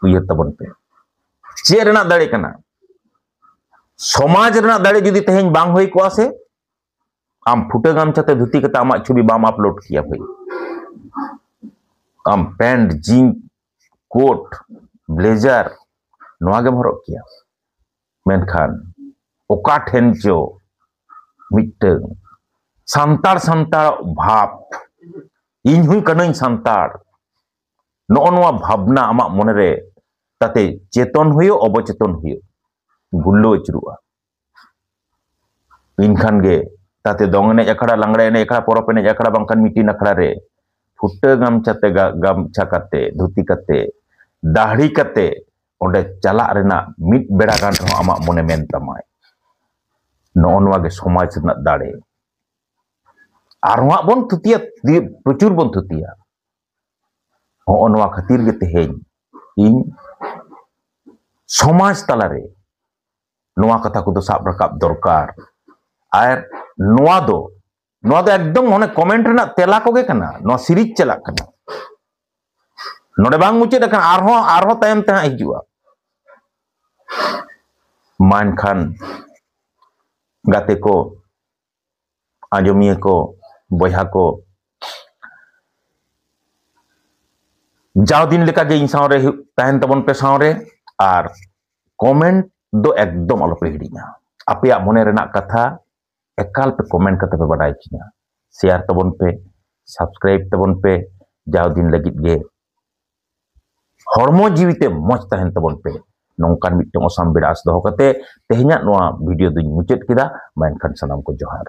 ᱩᱭᱦᱟᱹᱨ ᱛᱟᱵᱚᱱ ᱯᱮ, ᱪᱮᱫ ᱨᱮᱱᱟᱜ ᱫᱟᱲᱮ ᱠᱟᱱᱟ? ᱥᱚᱢᱟᱡᱽ ᱨᱮᱱᱟᱜ ᱫᱟᱲᱮ ᱡᱩᱫᱤ ᱛᱮᱦᱮᱧ ᱵᱟᱝ ᱦᱩᱭ ᱠᱚᱜᱼᱟ ᱥᱮ, ᱟᱢ ᱯᱷᱩᱴᱟᱹ ᱜᱟᱢᱪᱷᱟ ᱛᱮ ᱫᱷᱩᱛᱤ ᱠᱟᱛᱮ ᱟᱢᱟᱜ ᱪᱷᱚᱵᱤ ᱵᱟᱢ ᱟᱯᱞᱳᱰ ᱠᱮᱭᱟ ᱵᱷᱟᱹᱭ᱾ ᱟᱢ ᱯᱮᱱᱴ, ᱡᱤᱱ, ᱠᱳᱴ, ᱵᱞᱮᱡᱟᱨ, ᱱᱚᱣᱟ ᱜᱮᱢ ᱦᱚᱨᱚᱜ ᱠᱮᱭᱟ᱾ ᱢᱮᱱᱠᱷᱟᱱ ᱚᱠᱟ ᱴᱷᱮᱱ ᱪᱚ ᱢᱤᱫᱴᱟᱹᱝ ᱥᱟᱱᱛᱟᱲ ᱥᱟᱱᱛᱟᱲ ᱵᱷᱟᱵᱽ, ᱤᱧ ᱦᱚᱸᱧ ᱠᱟᱹᱱᱟᱹᱧ ᱥᱟᱱᱛᱟᱲ, ᱱᱚᱜᱼᱚ ᱱᱚᱣᱟ ᱵᱷᱟᱵᱽᱱᱟ ᱟᱢᱟᱜ ᱢᱚᱱᱮᱨᱮ ᱛᱟᱛᱮ ᱪᱮᱛᱚᱱ ᱦᱩᱭᱩᱜ, ᱚᱵᱚᱪᱮᱛᱚᱱ ᱦᱩᱭᱩᱜ, ᱜᱩᱞᱞᱟᱹᱣ ᱟᱹᱪᱩᱨᱚᱜᱼᱟ᱾ ᱮᱱᱠᱷᱟᱱ ᱜᱮ ᱛᱟᱛᱮ ᱫᱚᱝ ᱮᱱᱮᱡ ᱟᱠᱷᱲᱟ, ᱞᱟᱜᱽᱲᱮ ᱮᱱᱮᱡ ᱟᱠᱷᱲᱟ, ᱯᱚᱨᱚᱵᱽ ᱮᱱᱮᱡ ᱟᱠᱷᱲᱟ, ᱵᱟᱝᱠᱷᱟᱱ ᱢᱤᱴᱤᱝ ᱟᱠᱷᱲᱟ ᱨᱮ ᱯᱷᱩᱴᱟᱹ ᱜᱟᱢᱪᱷᱟ ᱛᱮ ᱜᱟ-, ᱜᱟᱢᱪᱷᱟ ᱠᱟᱛᱮ, ᱫᱷᱩᱛᱤ ᱠᱟᱛᱮ, ᱫᱟᱦᱲᱤ ᱠᱟᱛᱮ ᱚᱸᱰᱮ ᱪᱟᱞᱟᱜ ᱨᱮᱱᱟᱜ ᱢᱤᱫ ᱵᱮᱲᱟ ᱜᱟᱱ ᱨᱮᱦᱚᱸ ᱟᱢᱟᱜ ᱢᱚᱱᱮ ᱢᱮᱱ ᱛᱟᱢᱟᱭ᱾ ᱱᱚᱜᱼᱚ ᱱᱚᱣᱟ ᱜᱮ ᱥᱚᱢᱟᱡᱽ ᱨᱮᱱᱟᱜ ᱫᱟᱲᱮ᱾ ᱟᱨᱦᱚᱸ ᱦᱟᱸᱜ ᱵᱚᱱ ᱛᱷᱩᱛᱤᱭᱟ, ᱯᱨᱚᱪᱩᱨ ᱵᱚᱱ ᱛᱷᱩᱛᱤᱭᱟ᱾ ᱦᱚᱸᱜᱼᱚ ᱱᱚᱣᱟ ᱠᱷᱟᱹᱛᱤᱨ ᱜᱮ ᱛᱮᱦᱮᱧ ᱤᱧ ᱥᱚᱢᱟᱡᱽ ᱛᱟᱞᱟᱨᱮ ᱱᱚᱣᱟ ᱠᱟᱛᱷᱟ ᱠᱚᱫᱚ ᱥᱟᱵ ᱨᱟᱠᱟᱵ ᱫᱚᱨᱠᱟᱨ᱾ ᱟᱨ ᱱᱚᱣᱟ ᱫᱚ, ᱱᱚᱣᱟ ᱫᱚ ᱮᱠᱫᱚᱢ ᱚᱱᱮ ᱠᱚᱢᱮᱱᱴ ᱨᱮᱱᱟᱜ ᱛᱮᱞᱟ ᱠᱚᱜᱮ ᱠᱟᱱᱟ, ᱱᱚᱣᱟ ᱥᱤᱨᱤᱡᱽ ᱪᱟᱞᱟᱜ ᱠᱟᱱᱟ᱾ ᱱᱚᱰᱮ ᱵᱟᱝ ᱢᱩᱪᱟᱹᱫ ᱟᱠᱟᱱᱟ, ᱟᱨᱦᱚᱸ, ᱟᱨᱦᱚᱸ ᱛᱟᱭᱚᱢ ᱛᱮ ᱦᱟᱸᱜ ᱦᱤᱡᱩᱜᱼᱟ᱾ ᱢᱟ ᱮᱱᱠᱷᱟᱱ ᱜᱟᱛᱮ ᱠᱚ, ᱟᱸᱡᱚᱢᱤᱭᱟᱹ ᱠᱚ, ᱵᱚᱭᱦᱟ ᱠᱚ, ᱡᱟᱣ ᱫᱤᱱ ᱞᱮᱠᱟᱜᱮ ᱤᱧ ᱥᱟᱶᱨᱮ ᱦᱩᱭᱩᱜ, ᱛᱟᱦᱮᱱ ᱛᱟᱵᱚᱱ ᱯᱮ ᱥᱟᱶᱨᱮ, ᱟᱨ ᱠᱚᱢᱮᱱᱴ ᱫᱚ ᱮᱠᱫᱚᱢ ᱟᱞᱚᱯᱮ ᱦᱤᱲᱤᱧᱟ᱾ ᱟᱯᱮᱭᱟᱜ ᱢᱚᱱᱮ ᱨᱮᱱᱟᱜ ᱠᱟᱛᱷᱟ ᱮᱠᱟᱞ ᱯᱮ ᱠᱚᱢᱮᱱᱴ ᱠᱟᱛᱮ ᱯᱮ ᱵᱟᱰᱟᱭ ᱦᱚᱪᱚᱧᱟ᱾ ᱥᱮᱭᱟᱨ ᱛᱟᱵᱚᱱ ᱯᱮ, ᱥᱟᱵᱥᱠᱨᱟᱭᱤᱵ ᱛᱟᱵᱚᱱ ᱯᱮ, ᱡᱟᱣ ᱫᱤᱱ ᱞᱟᱹᱜᱤᱫ ᱜᱮ ᱦᱚᱲᱢᱚ ᱡᱤᱣᱤ ᱛᱮ ᱢᱚᱡᱽ ᱛᱟᱦᱮᱱ ᱛᱟᱵᱚᱱ ᱯᱮ᱾ ᱱᱚᱝᱠᱟᱱ ᱢᱤᱫᱴᱟᱝ ᱚᱥᱟᱢ ᱵᱮᱲᱟ ᱟᱸᱥ ᱫᱚᱦᱚ ᱠᱟᱛᱮ ᱛᱮᱦᱮᱧᱟᱜ ᱱᱚᱣᱟ ᱵᱷᱤᱰᱤᱭᱳ ᱫᱩᱧ ᱢᱩᱪᱟᱹᱫ ᱠᱮᱫᱟ᱾ ᱢᱟ ᱮᱱᱠᱷᱟᱱ ᱥᱟᱱᱟᱢ ᱠᱚ ᱡᱚᱦᱟᱨ᱾